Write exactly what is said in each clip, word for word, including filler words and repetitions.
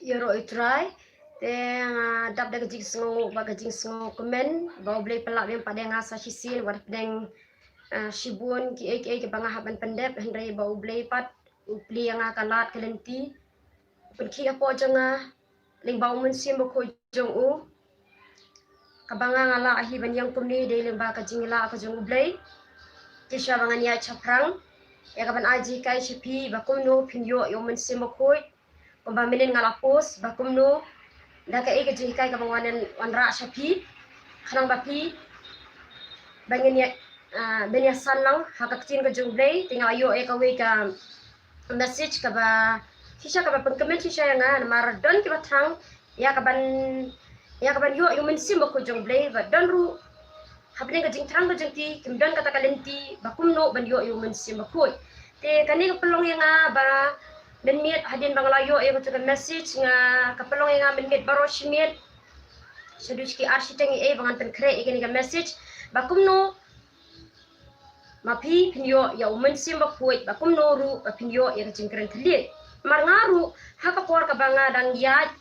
Ïaroh ïa u Trai. Te nga dap da ka jingsngew, ba ka jingsngew kmen ba U Blei pynlah biang pat ïa nga sa shisien, wat pdeng, ah, shibun kiei kiei kiba nga hap ban pyndep, hynrei ba U Blei pat u plie ïa nga ka lad ka lynti, u pynkhih hapoh jong nga lyngba U Mynsiem Bakhuid jong u. Kaba nga nga lah hi ban ïeng kumne dei lyngba ka jinglah ka jong U Blei. Te shuwa ba ngan ïaid shaphrang, ïa kaban ai jinghikai sha phi ba kumno phin ïoh ïa U Mynsiem Bakhuid. Kumba mynnin nga la post ba kumno, da kaei ka jinghikai kaba nga wan, wanrah sha phi, khnang ba phi, ba ngin ïa, ah, ban ïasan lang ha ka ktien ka jong U Blei. Te nga la ïoh ïa kawei ka message kaba shisha, kaba pynkmen shisha ïa nga, namar don kiba thrang ïa kaban, ïa kaban ïoh ïa U Mynsiem Bakhuid jong U Blei, bad don ruh hapdeng ka jingthrang ka jong ki kim don kata ka lynti ba kumno ban ïoh ïa U Mynsiem Bakhuid. Te kane ka pynlong ïa nga ba mynmiet hadien ba nga la ïoh ïa kata ka message, nga, ka pynlong ïa nga mynmiet baroh shi miet, shaduh shi ki ar shiteng ïa ei ba ngan pynkhreh ïa kane ka message ba kumno ma phi phin ïoh ïa U Mynsiem Bakhuid, ba kumno ruh ba phin ïoh ïa ka jingkren thylliej. Namar nga ruh ha ka por kaba nga dang ïaid,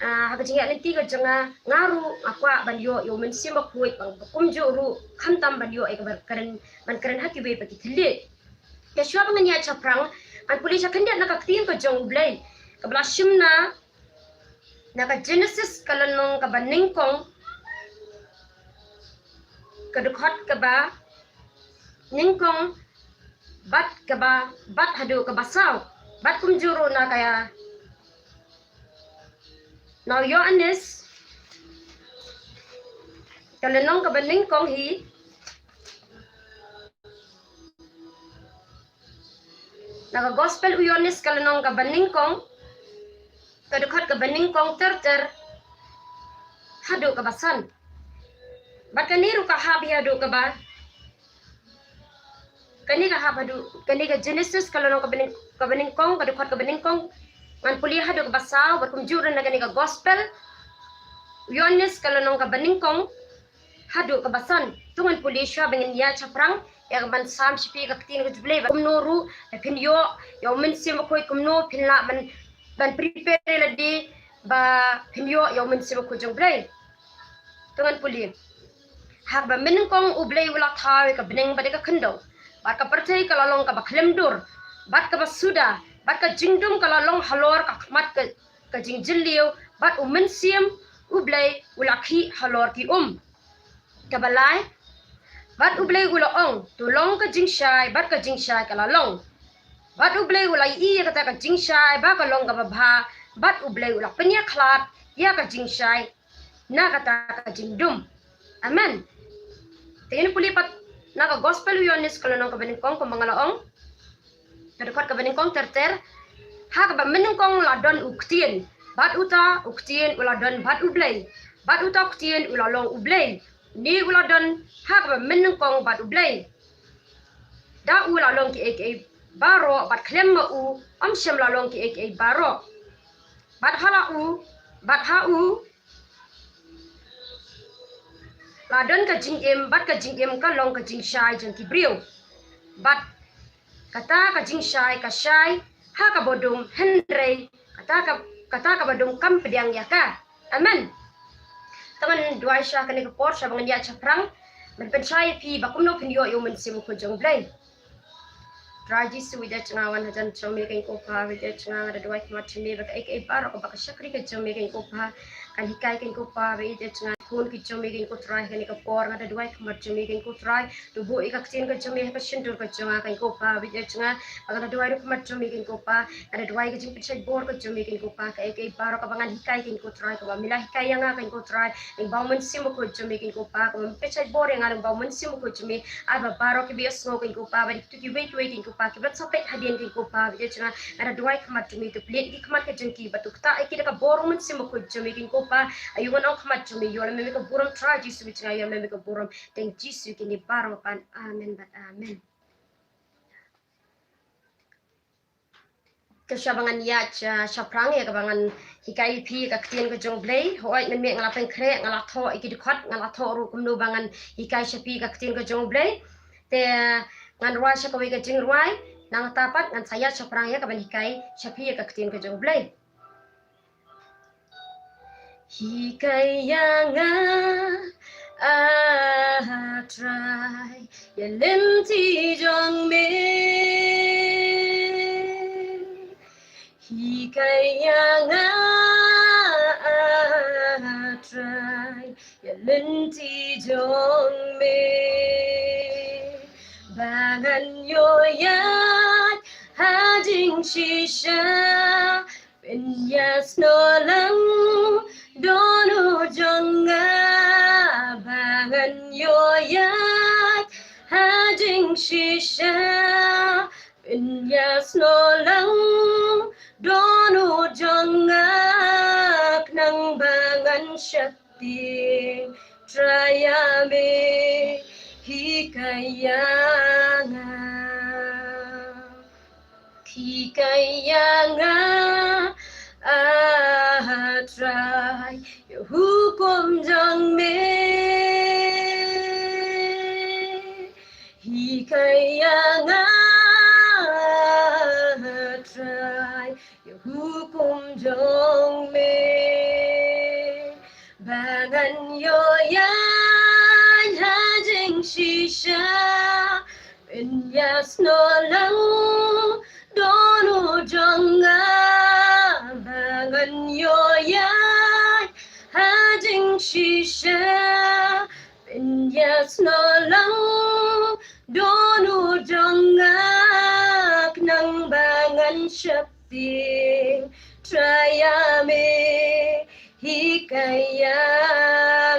ah, ha ka jingïaid lynti ka jong nga, nga ruh nga kwah ban ïoh ïa U Mynsiem Bakhuid, ba kumjuh ruh khamtam ban ïoh ïa ka ban kren, ban kren ha kiwei pat ki thylliej. Te shuwa ba ngan ïaid shaphrang, ngan pule sha khyndiat na ka ktien ka jong U Blei, kaba la shim na na ka Genesis ka lynnong kaba nyngkong, ka dkhot kaba nyngkong bad kaba, bad haduh kaba saw, bad kumjuh ruh na ka, na u Ïoannis ka lynnong kaba nyngkong hi, na ka Gospel u Ïoannis ka lynnong kaba nyngkong, ka dkhot kaba nyngkong ter ter haduh kaba san. Bad kane ruh ka hap hi haduh kaba, kane ka hap haduh, kane ka Genesis ka lynnong kaba nyng-, kaba nyngkong, ka dkhot kaba nyngkong, ngan pule haduh kaba saw, bad kumjuh ruh na kane ka Gospel u Ïoannis ka lynnong kaba nyngkong haduh kaba san. To ngan pule shuwa ba ngin ïaid shaphrang, ïa kaban sam sha phi ka ktien ka jong U Blei, ba kumno ruh ba phin ïoh ïa U Mynsiem Bakhuid, kumno phin lah ban, ban prepare lade ba phin ïoh ïa U Mynsiem Bakhuid jong U Blei. To ngan pule. Ha kaba mynnyngkong U Blei u la thaw ïa ka bneng bad ïa ka khyndew. Bad ka pyrthei ka la long kaba khlem dur bad kaba suda, bad ka jingdum ka la long halor ka khmat ka, ka jingjylliew, bad U Mynsiem U Blei u la khih halor ki um. Kaba lai. Bad U Blei u la ong, to long ka jingshai, bad ka jingshai ka la long. Bad U Blei u la ïohi ïa kata ka jingshai ba ka long kaba bha, bad U Blei u la pynïakhlad ïa ka jingshai na kata ka jingdum. Amen. Te ngin pule pat na ka Gospel u Ïoannis ka lynnong kaba nyngkong, kumba nga la ong, ka dkhot kaba nyngkong ter ter. Ha kaba mynnyngkong la don u Ktien, bad uta u Ktien u la don bad U Blei, bad uta u Ktien u la long U Blei. Une u la don ha kaba mynnyngkong bad U Blei. Da u la long kiei kiei baroh, bad khlem ma u ym shym la long kiei kiei baroh. Bad ha la u, bad ha u la don ka jingim, bad ka jingim ka long ka jingshai jong ki briew. Bad kata ka jingshai ka shai ha kaba dum, hynrei kata ka, kata kaba dum kam pdiang ïa ka. Amen. To ngan duwai sha kane ka por, sha ba ngan ïaid shaphrang, ban pynshai ïa phi ba kumno phin ïoh ïa U Mynsiem Bakhuid jong U Blei. Trai Jisu, ïeit jong nga, wan hajan jong me kane ko pa, ïeit jong nga, nga da duwai khmat jong me ba kaei kaei baroh kaba ka shakri ka jong me kane ko pa kan hikai kane ko pa, ba ïeit jong nga, khun ki jong me kane ko Trai, kane ka por nga da duwai khmat jong me kane ko Trai, to buh ïa ka ktien ka jong me ha ka shyntur ka jong nga kane ko pa, ïeit jong nga, ba nga da duwai ruh khmat jong me kane ko pa, nga da duwai ka jingpynshait bor ka jong me kane ko pa, kaei kaei baroh kaba ngan hikai kane ko Trai, kaba me la hikai ïa nga kane ko Trai, lyngba U Mynsiem Bakhuid jong me kane ko pa, kaba me pynshait bor ïa nga lyngba U Mynsiem Bakhuid jong me, ai ba baroh kiba ïohsngew kane ko pa, bad kito kiwei kiwei kane ko pa kiba sa peit hadien kane ko pa, ba ïeit jong nga, nga da duwai khmat jong me, to plie ïa ki khmat ka jong ki, bad to ktah ïa ki da ka bor U Mynsiem Bakhuid jong me kane ko pa. Aïu ngan ong khmat jong me, ïoh lem me ka burom Trai Jisu, ïeit jong nga, ïoh lem me ka burom. Tang Jisu kine baroh ban. Amen bad amen. Te sha ba ngan ïaid sha, shaphrang ïa kaba ngan hikai ïa phi ka ktien ka jong U Blei. Hooid, mynmiet nga la pynkhreh, nga la thoh ïa ki dkhot, nga la thoh ruh kumno ba ngan hikai sha phi ka ktien ka jong U Blei. Te ngan rwai sha kawei ka jingrwai, nangta pat ngan sa ïaid shaphrang ïa kaban hikai sha phi ïa ka ktien ka jong U Blei. Hikai ïa nga, ah Trai, ïa lynti jong me. Hikai ïa nga, ah Trai, ïa lynti jong me. Ba ngan ïoh ïaid ha jingshisha, pynïasnoh lang dohnud jong nga. Ba ngan ïoh ïaid ha jingshisha, pynïasnoh lang dohnud jong nga. Khnang ba ngan sheptieng, Trai ïa me, hikai ïa nga. Hikai ïa nga, ah Trai, ïa hukum jong me. Hikai ïa nga, ah Trai, ïa hukum jong me. Ba ngan ïoh ïaid ha jingshisha, pynïasnoh lang dohnud jong nga. Ba ngan ïoh ïaid ha jingshisha, pynïasnoh lang dohnud jong nga. Khnang ba ngan sheptieng, Trai ïa me, hikai ïa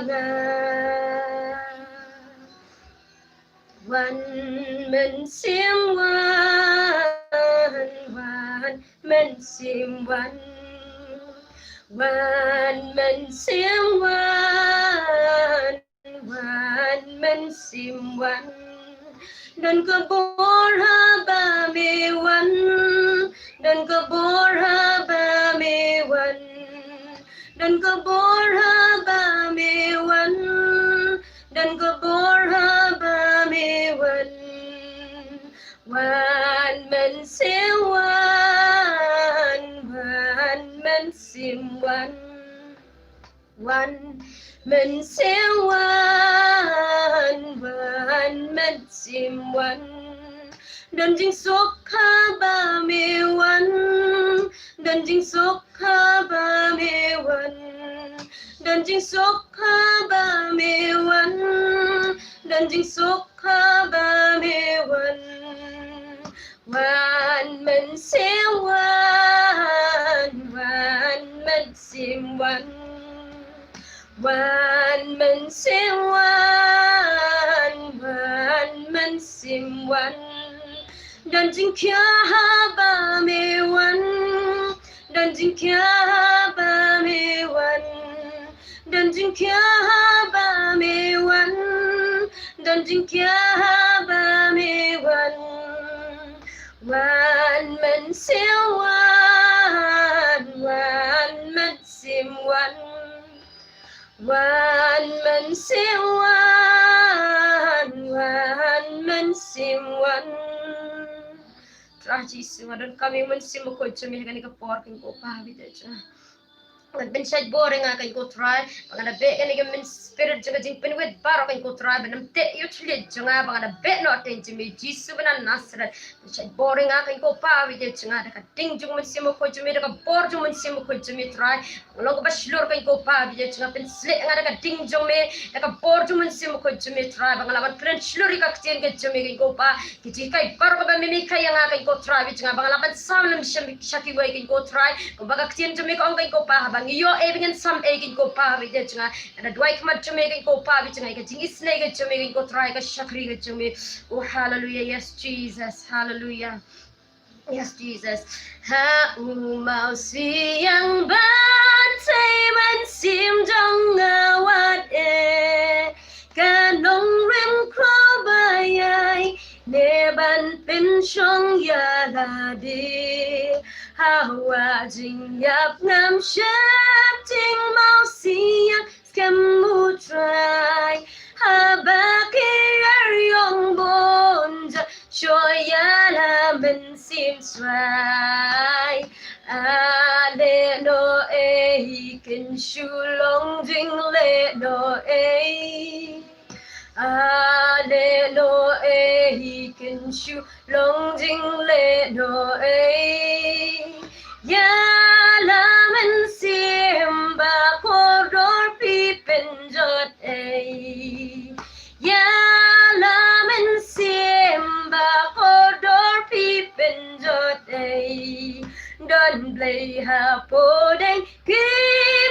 nga. Wan Mynsiem wan, wan Mynsiem wan, wan Mynsiem wan, wan Mynsiem wan. Don ka bor haba me wan, don ka bor haba me wan, don ka bor haba me wan, don ka bor haba me wan. Wan Mynsiem wan, wan Mynsiem wan. Wan Mynsiem wan, wan Mynsiem wan. Don jingsuk haba me wan, don jingsuk haba me wan, don jingsuk haba me wan, don jingsuk haba me wan. Wan Mynsiem wan, wan Mynsiem wan. Wan Mynsiem wan, wan Mynsiem wan. Don jingkhia haba me wan, don jingkhia haba me wan, don jingkhia haba me wan, don jingkhia haba me wan. Wan Mynsiem wan, wan Mynsiem wan. Wan Mynsiem wan, wan Mynsiem wan. Trai Jisu, nga donkam ïa u Mynsiem Bakhuid jong me ha kane ka por, kane ka por, ha kane ka por. Ngan pynshait bor ïa nga, kane ko Trai, ba ngan da beh kane ka Mynsiem Spirit jong ka jingpynwit baroh, kane ko Trai, ban ym teh ïa u thylliej jong nga, ba ngan da beh noh ha ka kyrteng jong me Jisu ba na Nasareth. Pynshait bor ïa nga, kane ko Pa, bad ïa jong nga da ka ding jong u Mynsiem Bakhuid jong me, da ka bor jong u Mynsiem Bakhuid jong me Trai. Nga long kaba shlur, kane ko Pa, bad ïa jong nga, pynshlur ïa nga da ka ding jong me, da ka bor jong u Mynsiem Bakhuid jong me Trai, ba ngan lah ban kren shlur ïa ka ktien ka jong me, kane ko Pa. Ki jinghikai baroh kaba me hikai ïa nga, kane ko Trai, bad ïa jong nga, ba ngan lah ban sam lem sha kiwei, kane ko Trai. Kumba ka ktien jong me ka ong, kane ko Pa, haba ngi ïoh ei ba ngin sam ei, kane ko Pa, bad ïa jong nga, ka da duwai khmat jong me, kane ko Pa, bad ïa jong nga, ka jingisynei ka jong me, kane ko Trai, ka shakri ka jong me. Oh, hallelujah, yes, Jesus, hallelujah. Yes, Jesus. Ha u mawsiang ban sei mynsiem jong nga wat eh, ka nongrim khraw ba ïaineh ban pynshong ïa lade. Ha wah jingïap ngam sheptieng mawsiang skhem u Trai. Haba ki riewïong bun ja shu ïa la mynsiem Trai. A leh noh ei, kin shu long jingleh noh ei. A leh noh ei, kin shu long jingleh noh ei. Ïa la mynsiem ba kordor phi pynjot ei. Ïa la mynsiem ba kordor phi pynjot ei. Don Blei hapdeng ki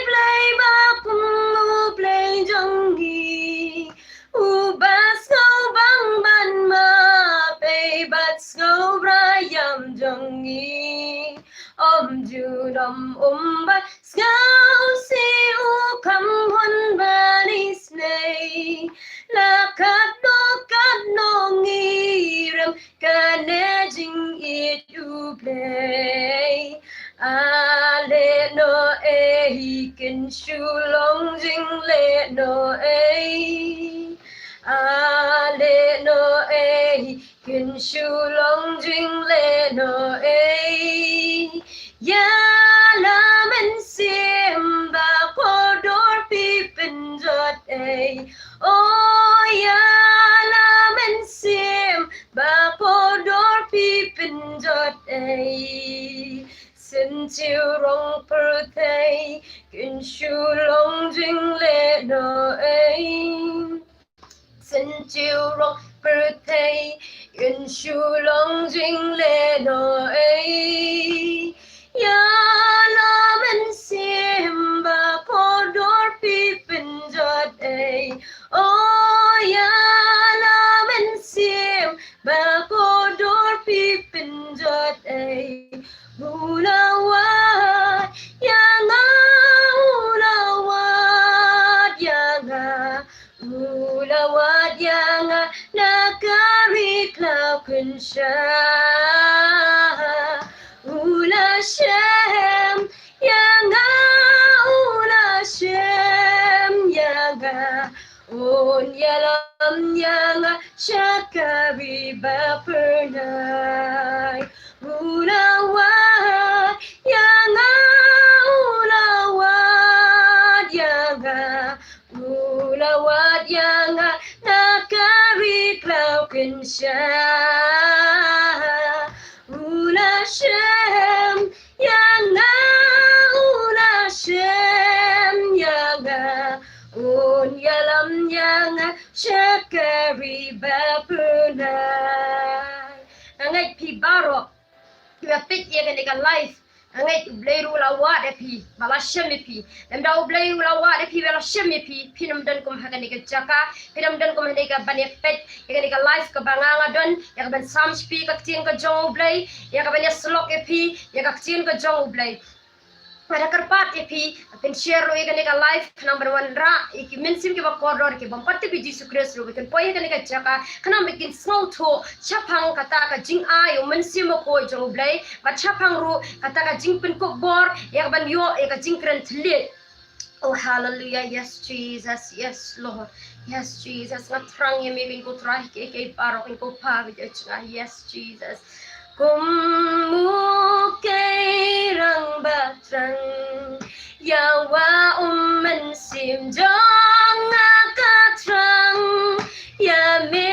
blei ba kum U Blei jong ngi. Uba sngew bang ban map ei bad sngew bra ïam jong ngi. Ym jun ym um bad sngewsih u kham hun ban isynei. La katno katno ngi rem kane jingïeit U Blei. A leh noh ei, kin shu long jingleh noh ei. A leh noh ei, kin shu long jingleh noh ei. Ïa la mynsiem ba kordor phi pynjot ei. O ïa la mynsiem ba kordor phi pynjot ei. Syntiew rong pyrthei, kin shu long jingleh noh ei. Syntiew rong pyrthei, kin shu long jingleh noh ei. Ïa la mynsiem ba kordor phi pynjot ei. O ïa la mynsiem ba kordor phi pynjot ei. U la wad ïa nga, u la wad ïa nga. U la wad ïa nga na ka ri khlaw kynshah. U la shem ïa nga, u la shem ïa nga. Un ïalam ïa nga sha ka ri ba phyrnai. U la wad ïa nga, u la wad ïa nga. U la wad ïa nga na ka ri khlaw kynshah. U la shem ïa nga, u la shem ïa nga. Un ïalam ïa nga sha ka ri ba phyrnai. Nga ngeit phi baroh kiba peit ïa kane ka live. Nga ngeit U Blei ruh u la wad ïa phi ba la shem ïa phi. Lymda U Blei u la wad ïa phi ba la shem ïa phi, phin ym don kum ha kane ka jaka, phin ym don kum ha kane ka ban ïa peit ïa kane ka live kaba nga nga don, ïa kaban sam sha phi ka ktien ka jong U Blei, ïa kaban ïasyllok ïa phi ïa ka ktien ka jong U Blei. Nga da kyrpad ïa phi, phin share ruh ïa kane ka live, khnang ban wanrah ïa ki mynsiem kiba kordor, ki bym pat tip ïa U Jisu Khrist ruh ba kin poi ha kane ka jaka, khnang ba kin sngewthuh shaphang kata ka jingai U Mynsiem Bakhuid jong U Blei, bad shaphang ruh kata ka jingpynkup bor ïa kaban ïoh ïa ka jingkren thylliej. Oh, hallelujah. Yes, Jesus. Yes, Lord. Yes, Jesus. Nga thrang ïa me, ko Trai, kiei kiei baroh, ko Pa, ba ïeit jong nga. Yes, Jesus. Kum u kei rangbah thrang, ïa wah U Mynsiem jong nga ka thrang ïa me.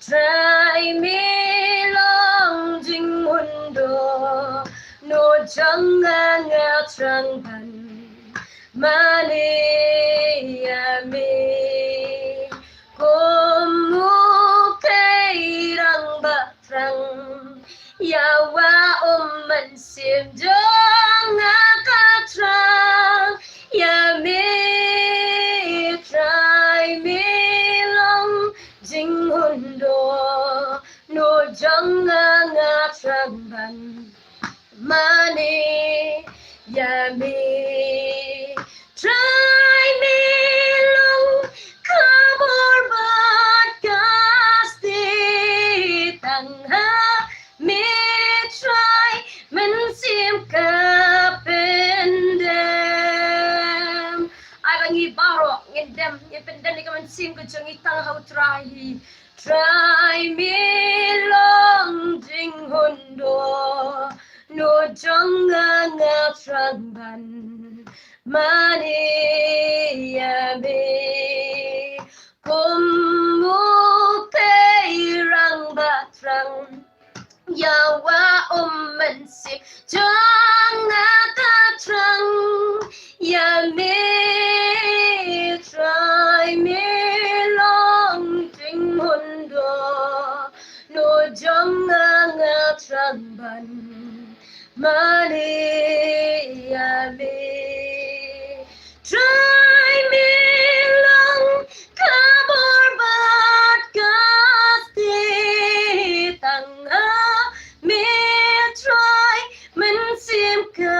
Trai me long jinghundoh, nood jong nga nga thrang ban mane ïa me. Kum u kei rangbah thrang, ïa wah U Mynsiem jong nga ka thrang ïa me. Trai me long jinghundoh, nood jong nga nga thrang ban mane ïa me. Trai me long ka bor bad ka stieh, tang ha me Trai mynsiem ka pyndem. Ai ba ngi baroh ngin dem, ngin pyndem ïa ka mynsiem ka jong ngi tang ha U Trai. Trai me long jinghundoh, mane ïa me. Kum u pyrshang ba thrang ïa wa u Mynsiem jong nga, ka thrang ïa me Trai. Me long jinghun dohnud jong nga, nga thrang ban mane ïa me. Trai, me long ka bor bad ka stieh tang ha me Trai, mynsiem ka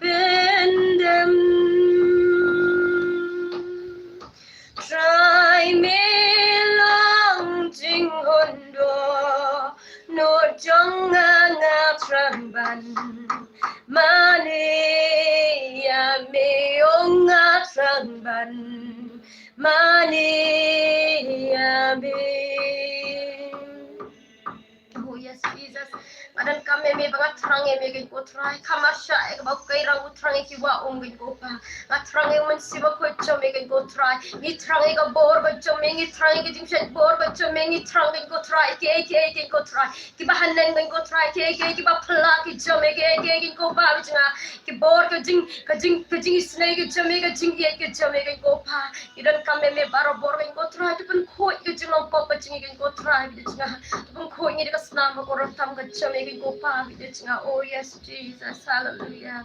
pyndem. Trai, me long jinghun dohnud jong nga, nga thrang ban mane ïa me, oh nga thrang ban mane ïa me. Oh yes, Jesus. Nga donkam ïa me ba nga thrang ïa me, kane ko Trai. Ka marshah ïa kaba u Kairang u thrang ïa ki wah um, kane ko Pa. Nga thrang ïa u Mynsiem Bakhuid jong me, kane ko Trai. Ngi thrang ïa ka bor ka jong me, ngi thrang ïa ka jingshait bor ka jong me, ngi thrang, kane ko Trai, kiei kiei, kane ko Trai, kiba haneng, kane ko Trai, kiei kiei kiba phylla ki jong me, kiei kiei, kane ko Pa, bad nga ki bor ka jing, ka jing, ka jingisynei ka jong me, ka jingïeit ka jong me, kane ko Pa. Ngi donkam ïa me barabor, kane ko Trai, to pynkhuid ka jinglong pop ka jong ngi, kane ko Trai, bad nga to pynkhuid ngi da ka snam ba kordor tam ka jong me, kane ko Pa, bad nga. Oh yes, Jesus, hallelujah.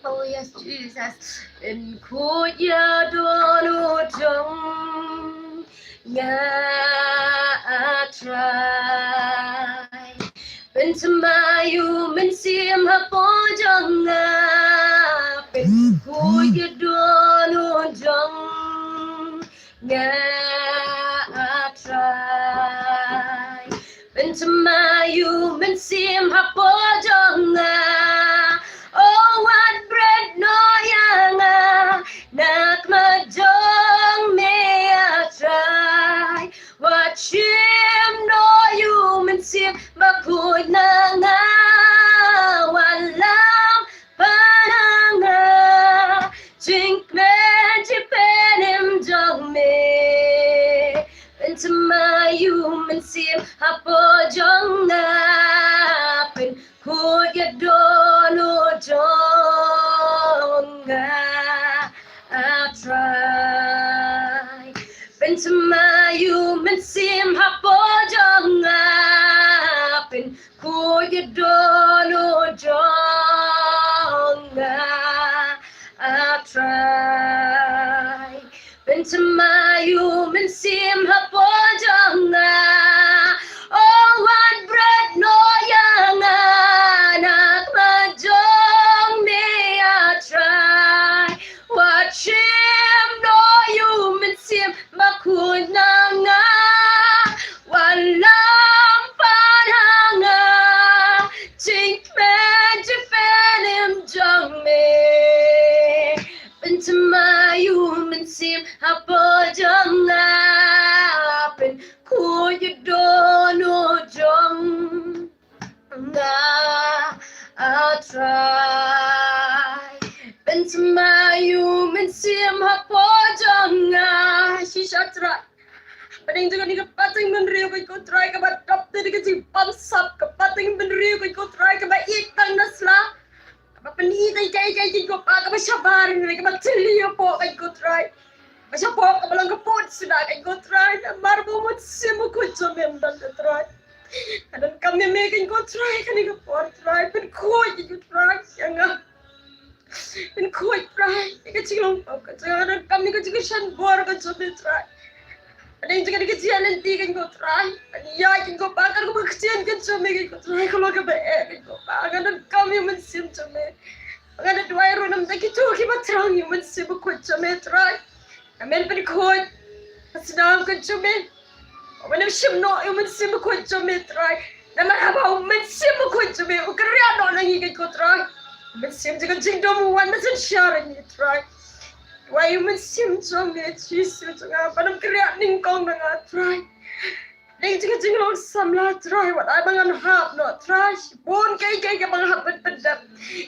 Oh yes, Jesus. Pynkhuid ïa dohnud jong nga, ah Trai. Pynthymmai ïa u Mynsiem hapoh jong nga. Pynkhuid ïa dohnud jong nga, ah Trai. Pynthymmai ïa u Mynsiem hapoh jong nga. Oh, wat bret noh ïa nga na khmat jong me, ah Trai. Wat shim noh ïa u Mynsiem Bakhuid na nga. Wat lam pan ha nga jingkmen jingpynim jong me. Pynthymmai ïa u Mynsiem hapoh jong nga. Pynkhuid ïa dohnud jong nga, ah Trai. Pynthymmai ïa u Mynsiem hapoh jong nga. Pyn khuid ïa dohnud jong nga, ah Trai. Pynthymmai ïa u Mynsiem hapoh jong nga. Oh, wat bret noh ïa nga na khmat jong me, ah Trai. Wat shim noh ïa u Mynsiem Bakhuid na nga. Wat lam pan ha nga jingkmen jingpynim jong me. Pynthymmai ïa u Mynsiem hapoh jong nga. Pynkhuid ïa dohnud jong nga, ah Trai. Pynthymmai ïa u Mynsiem hapoh jong nga. Shisha Trai. Hapdeng jong kane ka pateng bynriew, ko Trai, kaba dap da ka jingbamsap, ka pateng bynriew, ko Trai, kaba ïeit tang na sla, kaba pyni ïa kiei kiei, ko Pa, kaba shabar, kaba thylli hapoh, ko Trai. Ba shapoh kaba long ka pud suda, ko Trai, namar ba u Mynsiem Bakhuid jong me don, ko Trai. Nga donkam ïa me, ko Trai, kane ka por, Trai, pynkhuid, ko Trai, ïa nga. Pynkhuid, Trai, ïa ka jinglong pop ka jong nga. Nga donkam ïa ka jingkyrshan bor ka jong me, Trai. Hapdeng jong kane ka jingïaid lynti, ko Trai, ban ïaid, ko Pa, katkum ka ktien ka jong me, ko Trai, ka long kaba eh, ko Pa. Nga donkam ïa u Mynsiem jong me. Nga da duwai ruh namar kito kiba thrang ïa u Mynsiem Bakhuid jong me, Trai. Amen. Pynkhuid ka snam ka jong me. Wan ym shim noh ïa u Mynsiem Bakhuid jong me, Trai. Namar haba u Mynsiem Bakhuid jong me u kyrïah noh na ngi, ko Trai, u mynsiem jong ka jingdum u wan ban synshar ïa ngi, Trai. Duwai ïa u Mynsiem jong me, Jisu jong nga, ban ym kyrïah nyngkong na nga, Trai. Ïa ka jinglong samla Trai, wat ai ba ngan hap noh Trai. Bun kaei kaei kaba ngan hap ban pyndep.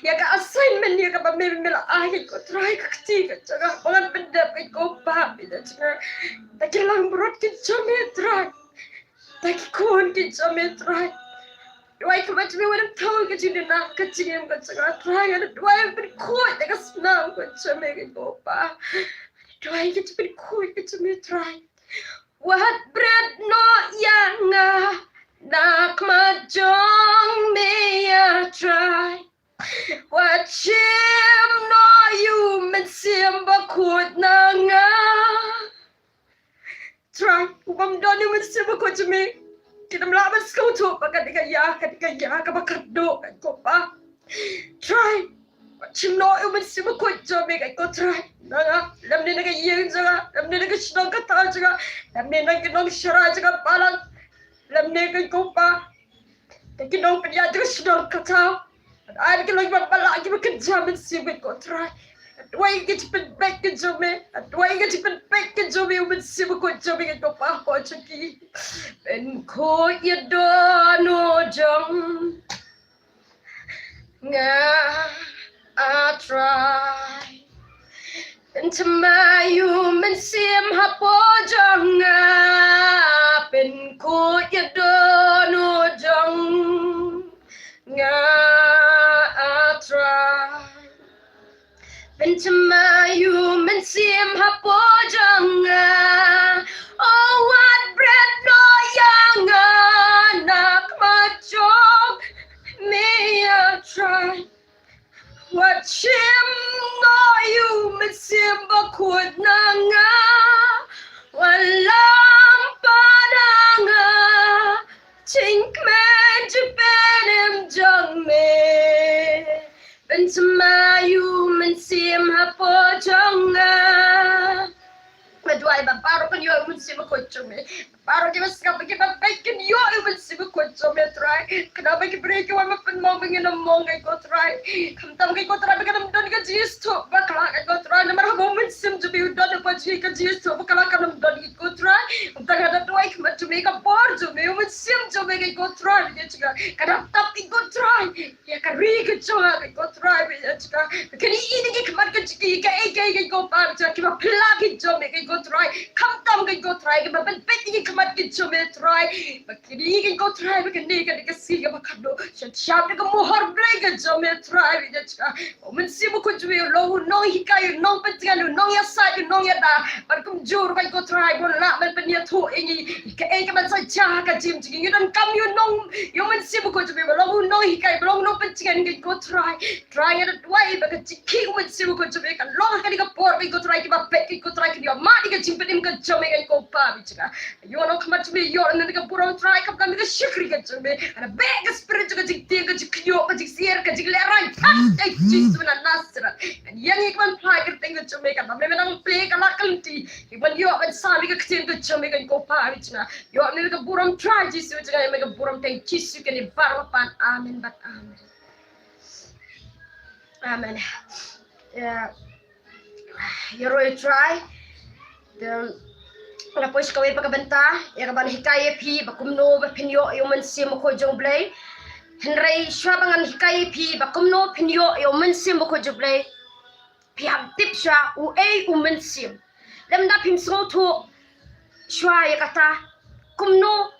Ïa ka assignment ïa kaba me me la ai ko Trai, ka kti ka jong nga ba ngan pyndep ko Pa, ïa ka jong nga. Da ki langbrot ki jong me Trai. Da ki khun ki jong me Trai. Duwai khmat jong me wat ym thaw ka jingduna ka jingim ka jong nga Trai. Nga duwai pynkhuid da ka snam ka jong me ko Pa. Duwai ka jingpynkhuid ka jong me Trai. Wat bret noh ïa nga na khmat jong me ïa Trai. Wat shim noh ïa u Mynsiem Bakhuid na nga. Trai, u bym don ïa u Mynsiem Bakhuid jong me, kin ym lah ban sngewthuh ba ka dei ka ïa, ka dei ka ïa kaba khatduh ko Pa. Trai, wat shim noh ïa u Mynsiem Bakhuid jong me ko Trai. Na nga, lymne na ka ïing jong nga, lymne na ka shnong ka thaw jong nga, lymne na ka nongshakri jong nga balang, lymne ko Pa. Da ki nongpynïaid jong ka shnong ka thaw. Ai ki long kiba balang kiba kynja mynsiem ko Trai. Duwai ka jingpynbeit ka jong me. Duwai ka jingpynbeit ka jong me, u Mynsiem Bakhuid jong me ko Pa, ko jong ki. Pynkhuid ïa dohnud jong nga, a Trai. Pynthymmai ïa u Mynsiem hapoh jong nga. Pynkhuid ïa dohnud jong nga, a Trai. Pynthymmai ïa u Mynsiem hapoh jong nga. Oh, wat bret noh ïa nga na khmat jong me, a Trai. Wat shim noh ïa u Mynsiem Bakhuid na nga. Wat lam pat na nga jingkmen jingpynim jong me. Pynthymmai ïa u Mynsiem hapoh jong nga. Nga duwai ba baroh kin ïoh ïa u Mynsiem Bakhuid jong me. Baroh kiba sngap, kiba peit kin ïoh ïa u Mynsiem Bakhuid jong me Trai. Khnang ba ki briew ki wan ban pynmong ba ngin ym mong ko Trai. Khamtam ko Trai ba kan ym don ka jingïasngewthuh bakla ko Trai. Namar haba u Mynsiem jong me u don hapoh jong ngi, ka jingïasngewthuh bakla kan ym don ko Trai. Kumta nga da duwai khmat jong me, ka bor jong me, u Mynsiem jong me ko Trai, ka da tap ko Trai. Ïa ka ri ka jong nga ko Trai, ba ïa jaka ba kin ïohi na ki khmat ka jong ki kaei kaei ko Pa, ba ïa jaka kiba phylla ki jong me ko Trai. Khamtam ko Trai, kiba pynpeit na ki khmat ki jong me Trai. Ba kin ïohi ko Trai ba kane ka dei ka sngi kaba khatduh. Shah shah da ka mohor Blei ka jong me Trai, ba ïa jaka u Mynsiem Bakhuid jong me u long u nonghikai, u nongpyntngen, u nongïasaid, u nongïada. Ban kumjuh ruh ko Trai ba un lah ban pynïathuh ïa ngi kaei kaban sa jia ha ka jingim jong ngi. Ngi donkam ïa u nong, ïa u Mynsiem Bakhuid jong me ba long u nonghikai, ba long u nongpyntngen ko Trai. Trai nga da duwai ba ka jingkhih u Mynsiem Bakhuid jong me kan long ha kane ka por ko Trai, kiba peit ko Trai kin ïoh mad ïa ka jingpynim ka jong me ko Pa, ba ïa jaka ïoh nong khmat jong me, ïoh na ka burom Trai, khamtam ïa ka shakri ka jong me. Nga da beh ka spirit jong ka jingtieng, ka jingkhynñiuh, ka jingsyier, ka jinglehraiñ. Ha ka kyrteng Jisu na Nasareth. Kan ïeng ïa ka ban phla ka kyrteng ka jong me, kan ym lei ban nang plie ka lad ka lynti. Ïa ban ïoh ban sam ïa ka ktien ka jong me ko Pa, ba ïa jaka ïoh na ka burom Trai Jisu, ba ïa jaka ïa ka burom, tang Jisu kane baroh ban. Amen bad amen. Amen. Ïa, ïaroh ïa u Trai. Te nga poi sha kawei pat ka bynta, ïa kaban hikai ïa phi ba kumno ba phin ïoh ïa u Mynsiem Bakhuid jong u Blei. Hynrei shuwa ba ngan hikai ïa phi ba kumno phin ïoh ïa u Mynsiem Bakhuid jong u Blei, phi hap tip shuwa uei u Mynsiem. Lymda phim sngewthuh shuwa ïa kata, kumno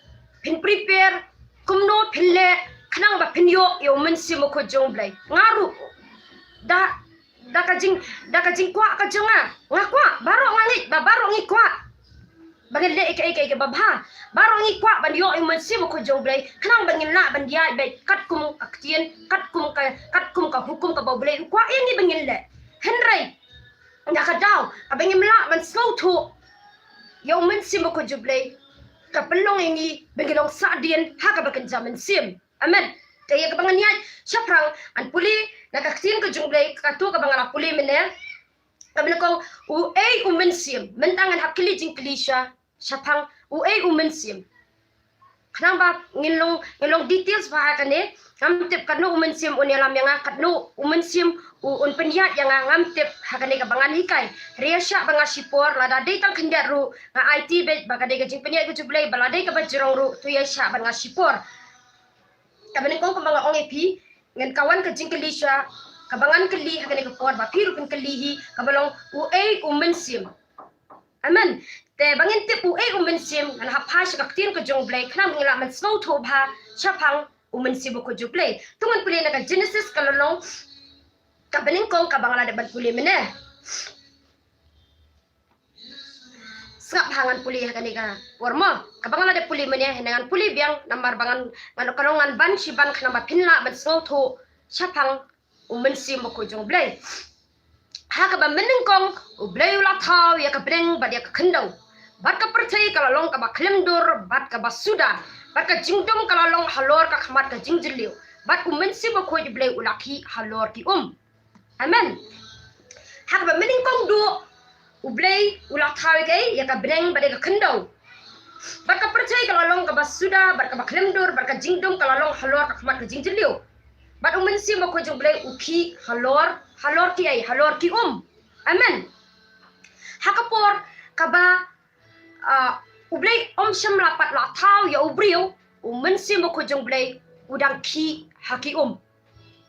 phin prepare, kumno phin leh khnang ba phin ïoh ïa u Mynsiem Bakhuid jong u Blei. Nga ruh da, da ka jing, da ka jingkwah ka jong nga, nga kwah, baroh nga ngeit ba baroh ngi kwah ba ngin leh ïa kaei kaei kaba bha. Baroh ngi kwah ban ïoh ïa u Mynsiem Bakhuid jong u Blei khnang ba ngin lah ban ïaid beit katkum ka ktien, katkum ka, katkum ka hukum kaba u Blei u kwah ïa ngi ba ngin leh. Hynrei da ka daw kaba ngim lah ban sngewthuh ïa u Mynsiem Bakhuid jong u Blei, ka pynlong ïa ngi ba ngi long sahdien ha kaba kynja mynsiem. Amen. Te ïa kaba ngan ïaid shaphrang, ngan pule na ka ktien ka jong u Blei, kato kaba nga la pule mynne. Kaba nyngkong, uei u Mynsiem? Mynta ngan hap kylli jingkylli sha, shaphang uei u Mynsiem. Khnang ba ngin long, ngin long details bha ha kane, ngam tip katno u Mynsiem un ïalam ïa nga, katno u Mynsiem u, un pynïaid ïa nga, ngam tip ha kane kaba ngan hikai. Hynrei ïaishah ban nga shipor, lada dei tang khyndiat ruh, nga aiti beit ba ka dei ka jingpynïaid ka jong U Blei, ba la dei kaba jrong ruh, to ïaishah ban nga shipor. Kaba nyngkong kumba nga ong ïa phi, ngan ka wan ka jingkylli sha, kaba ngan kylli ha kane ka por, ba phi ruh phin kylli hi, kaba long uei u Mynsiem. Amen. Te ba ngin tip uei u Mynsiem, ngan hap phai sha ka ktien ka jong U Blei, khnang ba ngin lah ban sngewthuh bha shaphang u Mynsiem Bakhuid jong U Blei. To ngan pule na ka Genesis ka lynnong kaba nyngkong kaba nga la dep ban pule mynne. Sngap bha, ngan pule ha kane ka por mo. Kaba nga la dep pule mynne, hynrei ngan pule biang namar ba ngan, ngan ka long ngan ban shi ban khnang ba phin lah ban sngewthuh shaphang u Mynsiem Bakhuid jong U Blei. Ha kaba mynnyngkong U Blei u la thaw ïa ka bneng bad ïa ka khyndew. Bad ka pyrthei ka la long kaba khlem dur bad kaba suda. Bad ka jingdum ka la long halor ka khmat ka jingjylliew. Bad u Mynsiem Bakhuid U Blei u la khih halor ki um. Amen. Ha kaba mynnyngkong duh U Blei u la thaw ïa ka, ïa ka bneng bad ïa ka khyndew. Bad ka pyrthei ka la long kaba suda, bad kaba khlem dur, bad ka jingdum ka la long halor ka khmat ka jingjylliew. Bad u Mynsiem Bakhuid jong U Blei u khih halor, halor kiei, halor ki um. Amen. Ha ka por kaba, ah, U Blei um shym la pat la thaw ïa u briew, u Mynsiem Bakhuid jong U Blei u dang khih ha ki um.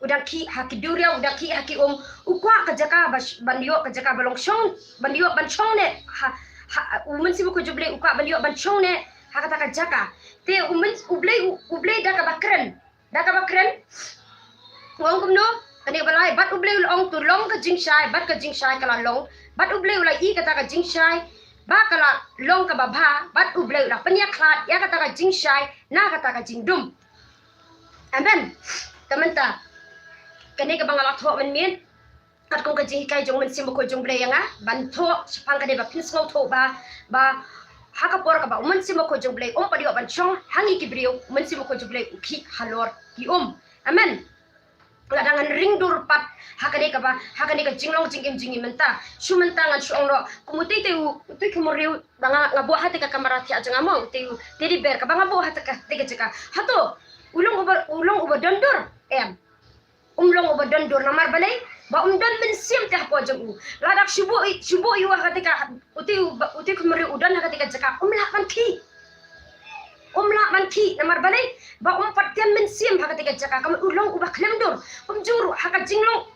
U dang khih ha ki duriaw, u dang khih ha ki um. U kwah ka jaka ba sh-, ban ïoh ka jaka ba long shong, ban ïoh ban shong ne, ha, ha, u Mynsiem Bakhuid jong U Blei u kwah ban ïoh ban shong ne ha kata ka jaka. Te u Myn-, U Blei, U, U Blei da kaba kren. Da kaba kren. U ong kumno? Kane kaba lai, bad U Blei u la ong to long ka jingshai, bad ka jingshai ka la long. Bad U Blei u la ïohi kata ka jingshai ba ka la long kaba bha, bad U Blei u la pynïakhlad ïa kata ka jingshai na kata ka jingdum. Amen. Te mynta kane kaba nga la thoh mynmiet, katkum ka jinghikai jong u Mynsiem Bakhuid jong U Blei ïa nga ban thoh shaphang kane ba phin sngewthuh ba, ba ha ka por kaba u Mynsiem Bakhuid jong U Blei um pat ïoh ban shong ha ngi ki briew, u Mynsiem Bakhuid jong U Blei u khih halor ki um. Amen. Lada ngan ring dur pat ha kane kaba, ha kane ka jinglong jingim jong ngi mynta. Shu mynta ngan shu ong noh kum utei utei u, utei u khymmoriew ba nga, nga buh ha kata ka kamra thiah jong nga mo, utei u teddy bear kaba nga buh ha kata ka, kata ka jaka. Hato u long uba, u long uba don dur? Em. Um long uba don dur namar balei? Ba um don mynsiem te hapoh jong u. Lada shu buh, shu buh ïa u ha kata ka, utei u, utei u khymmoriew u don ha kata ka jaka, um lah ban khih. Um lah ban khih namar balei? Ba um pat don mynsiem ha kata ka jaka, ka mut u long uba khlem dur. Kumjuh ruh ha ka jinglong,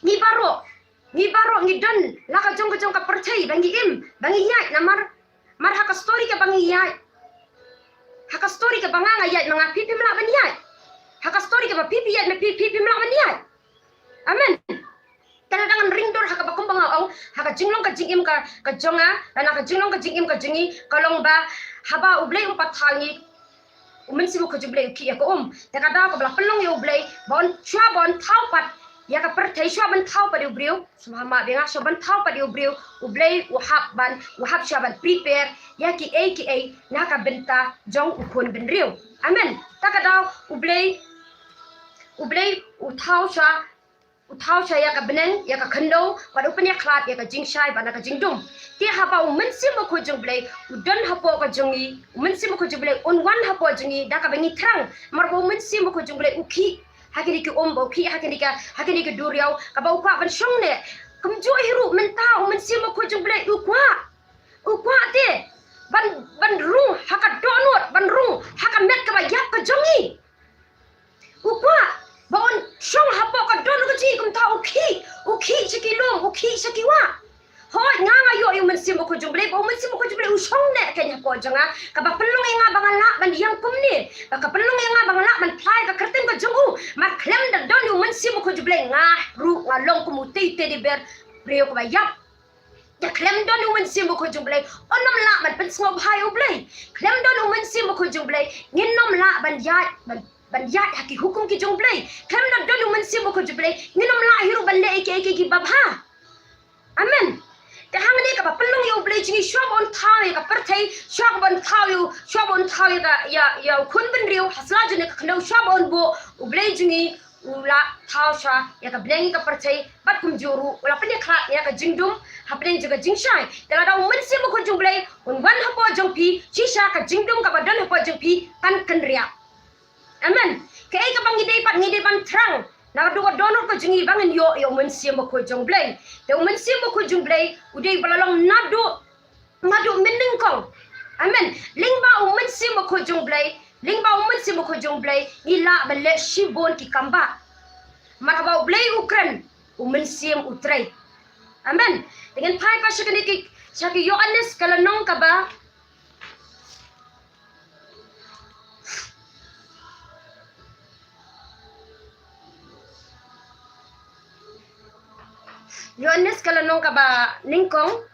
ngi baroh, ngi baroh ngi don la ka jong ka jong ka pyrthei ba ngi im, ba ngi ïaid namar, mar ha ka story kaba ngi ïaid. Ha ka story kaba nga nga ïaid ma nga, phi phim lah ban ïaid. Ha ka story kaba phi phi ïaid ma phi, phi phim lah ban ïaid. Amen. Te lada ngan ring dur ha kaba kumba nga ong, ha ka jinglong ka jingim ka, ka jong nga, lane ha ka jinglong ka jingim ka jong ngi, ka long ba haba U Blei um pat thaw ngi, u Mynsiem Bakhuid jong U Blei u khih ïa ka um. Te ka daw kaba la pynlong ïa U Blei ba un, shuwa ba un thaw pat ïa ka pyrthei, shuwa ban thaw pat ïa u briew, sngewbha map ïa nga, shuwa ban thaw pat ïa u briew, U Blei u hap ban, u hap shuwa ban prepare ïa kiei kiei na ka bynta jong u khun bynriew. Amen. Te ka daw U Blei, U Blei u thaw shuwa, u thaw shuwa ïa ka bneng, ïa ka khyndew, bad u pynïakhlad ïa ka jingshai bad na ka jingdum. Te haba u Mynsiem Bakhuid jong U Blei u don hapoh ka jong ngi, u Mynsiem Bakhuid jong U Blei un wan hapoh jong ngi da kaba ngi thrang. Namar ba u Mynsiem Bakhuid jong U Blei u khih ha kine ki um, ba u khih ha kine ka, ha kine ki duriaw, kaba u kwah ban shong ne. Kumjuh hi ruh mynta u Mynsiem Bakhuid jong U Blei u kwah, u kwah te ban, ban rung ha ka dohnud, ban rung ha ka met kaba ïap ka jong ngi. U kwah ba un shong hapoh ka dohnud ka jong ngi, kumta u khih, u khih sha ki lum, u khih sha ki wah. Hooid, nga nga ïoh ïa u Mynsiem Bakhuid jong U Blei, ba u Mynsiem Bakhuid jong U Blei u shong ne kein hapoh jong nga, kaba pynlong ïa nga ba nga lah ban ïeng kumne, ba ka pynlong ïa nga ba nga lah ban phla ïa ka kyrteng ka jong u. Mar khlem da don ïa u Mynsiem Bakhuid jong U Blei, nga ruh nga long kum utei u teddy bear, briew kaba ïap. Te khlem don ïa u Mynsiem Bakhuid jong U Blei, un ym lah ban pynsngewbha ïa U Blei. Khlem don ïa u Mynsiem Bakhuid jong U Blei, ngin ym lah ban ïaid, ban, ban ïaid ha ki hukum ki jong U Blei. Khlem da don ïa u Mynsiem Bakhuid jong U Blei, ngin ym lah hi ruh ban leh ïa kiei kiei kiba bha. Amen. Te hangne kaba pynlong ïa U Blei jong ngi, shuwa ba un thaw ïa ka pyrthei, shuwa ba un thaw ïa u, shuwa ba un thaw ïa ka, ïa, ïa u khun bynriew ha sla jong ka khyndew, shuwa ba un buh, U Blei jong ngi u la thaw sha ïa ka bneng ka pyrthei, bad kumjuh ruh u la pynïakhlad ïa ka jingdum hapdeng jong ka jingshai. Te lada u Mynsiem Bakhuid jong U Blei un wan hapoh jong phi, shisha ka jingdum kaba don hapoh jong phi kan kynriah. Amen. Kaei kaba ngi dei pat, ngi dei ban thrang naduh ka dohnud ka jong ngi ba ngin ïoh ïa u Mynsiem Bakhuid jong U Blei. Te u Mynsiem Bakhuid jong U Blei u dei ba la long naduh, naduh mynnyngkong. Amen. Lyngba u Mynsiem Bakhuid jong U Blei, lyngba u Mynsiem Bakhuid jong U Blei, ngi lah ban leh shibun ki kam ba, namar haba U Blei u kren, u Mynsiem u trei. Amen. Te ngin phai pat sha kane ki, sha ki Ïoannis ka lynnong kaba, Ïoannis ka lynnong kaba nyngkong.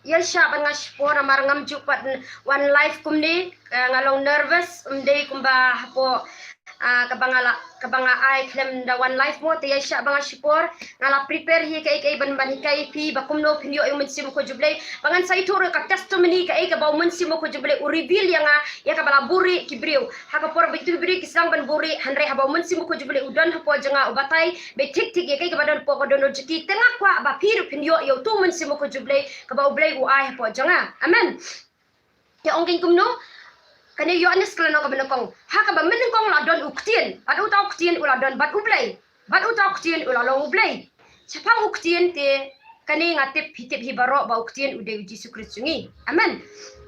Ïa shah ban nga shipor namar ngam ju pat wan live kumne, eh, nga long nervous, ym dei kumba hapoh, ah, kaba nga la, kaba nga ai khlem da wan live mo. Te ïa shah ba nga shipor, nga la prepare hi kaei kaei ban, ban hikai ïa phi ba kumno phin ïoh ïa u Mynsiem Bakhuid jong U Blei. Ba ngan sa ïathuh ruh ka testimony kaei kaba u Mynsiem Bakhuid jong U Blei u reveal ïa nga, ïa kaba la buhrieh ki briew. Ha ka por ba kito ki briew ki sdang ban buhrieh, hynrei haba u Mynsiem Bakhuid jong U Blei u don hapoh jong nga u batai beit thik thik ïa kaei kaba don hapoh ka dohnud jong ki. Te nga kwah ba phi ruh phin ïoh ïa uto u Mynsiem Bakhuid jong U Blei kaba U Blei u ai hapoh jong nga. Amen. Te ong kein kumno? Kane Ïoannis ka lynnong kaba nyngkong. Ha kaba mynnyngkong la don u Ktien. Bad uta u Ktien u la don bad U Blei. Bad uta u Ktien u la long U Blei. Shaphang u Ktien te kane nga tip, phi tip hi baroh ba u Ktien u dei u Jisu Khrist jong ngi. Amen.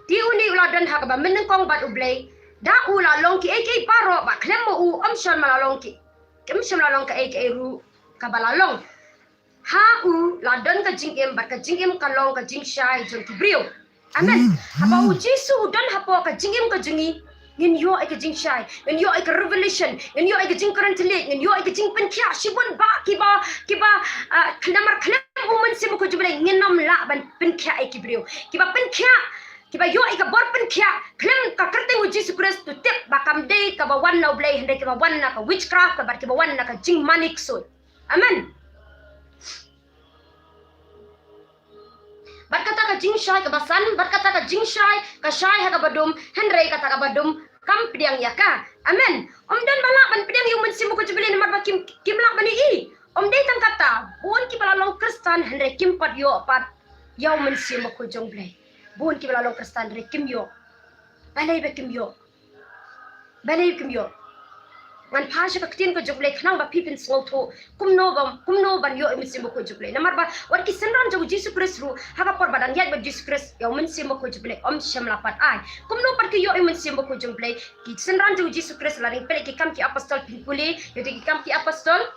Te une u la don ha kaba mynnyngkong bad U Blei. Da u la long kiei kiei baroh, bad khlem ma u ym shym la long ki, ym shym la long kaei kaei ruh kaba la long. Ha u la don ka jingim, bad ka jingim ka long ka jingshai jong ki briew. Amen. Haba u Jisu u don hapoh ka jingim ka jong ngi, ngin ïoh ïa ka jingshai, ngin ïoh ïa ka revelation, ngin ïoh ïa ka jingkren thylliej, ngin ïoh ïa ka jingpynkhiah shibun ba kiba, kiba, ah, namar khlem u Mynsiem Bakhuid jong U Blei ngin ym lah ban pynkhiah ïa ki briew. Kiba pynkhiah, kiba ïoh ïa ka bor pynkhiah khlem ka kyrteng u Jisu Khrist, to tip ba kam dei kaba wan na U Blei, hynrei kiba wan na ka witchcraft, bad kiba wan na ka jingmanik soi. Amen. Bad kata ka jingshai kaba san, bad kata ka jingshai ka shai ha kaba dum, hynrei kata kaba dum kam pdiang ïa ka. Amen. Ym don ba lah ban pdiang ïa u Mynsiem Bakhuid jong U Blei namar ba kim, kim lah ban ïohi. Ym dei tang kata, bun kiba la long Khristan hynrei kim pat ïoh pat ïa u Mynsiem Bakhuid jong U Blei. Bun kiba la long Khristan hynrei kim ïoh. Balei ba kim ïoh? Balei kim ïoh? Ngan phai sha ka Ktien ka jong U Blei khnang ba phi phin sngewthuh kumno ba, kumno ban ïoh ïa u Mynsiem Bakhuid jong U Blei. Namar ba wat ki synran jong u Jisu Khrist ruh, ha ka por ba dang ïaid bad u Jisu Khrist, ïa u Mynsiem Bakhuid jong U Blei ym shym la pat ai. Kumno pat ki ïoh ïa u Mynsiem Bakhuid jong U Blei? Ki synran jong u Jisu Khrist, lada phi peit Ki Kam ki Apostol, phin pule ïa Ki Kam ki Apostol.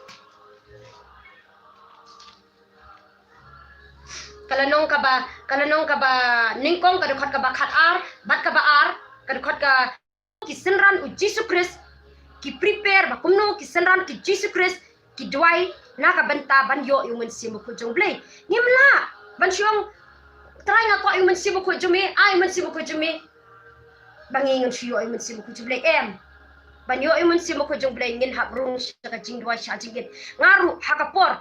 Ka lynnong kaba, ka lynnong kaba nyngkong, ka dkhot kaba khatar bad kaba ar, ka dkhot ka, ki synran u Jisu Khrist ki prepare, ba kumno ki synran ki Jisu Khrist ki duwai na ka bynta ban ïoh ïa u Mynsiem Bakhuid jong U Blei. Ngim lah ban shu ong, Trai nga kwah ïa u Mynsiem Bakhuid jong me, ai u Mynsiem Bakhuid jong me. Ba ngi ngin shu ïoh ïa u Mynsiem Bakhuid jong U Blei, em. Ban ïoh ïa u Mynsiem Bakhuid jong U Blei ngin hap rung sha ka jingduwai sha jingit. Nga ruh ha ka por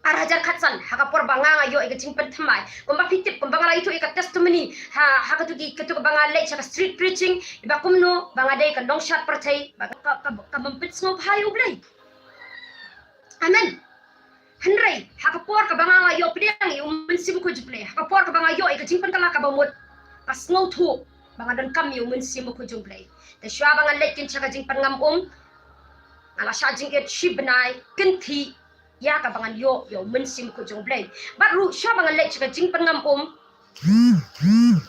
ar hajar khatsan, ha ka por ba nga, nga ïoh ïa ka jingpynthymmai, kumba phi tip, kumba nga la ïathuh ïa ka testimony ha, ha katu ki, katu kaba nga leit sha ka street preaching, ba kumno ba nga dei ka nongshad pyrthei, ba ka, ka, ka, ka bym pynsngewbha ïa U Blei. Amen. Hynrei ha ka por kaba nga, nga ïoh pdiang ïa u Mynsiem Bakhuid jong U Blei, ha ka por kaba nga ïoh ïa ka jingpynkylla kaba mut, nga sngewthuh ba nga donkam ïa u Mynsiem Bakhuid jong U Blei. Te shuwa ba nga leit kin sha ka jingpynngam um, nga la shah jingit shi bnai kynthih ïa kaba ngan ïoh ïa u Mynsiem Bakhuid jong U Blei. Bad ruh shuwa ba nga leit sha ka jingpynngam um,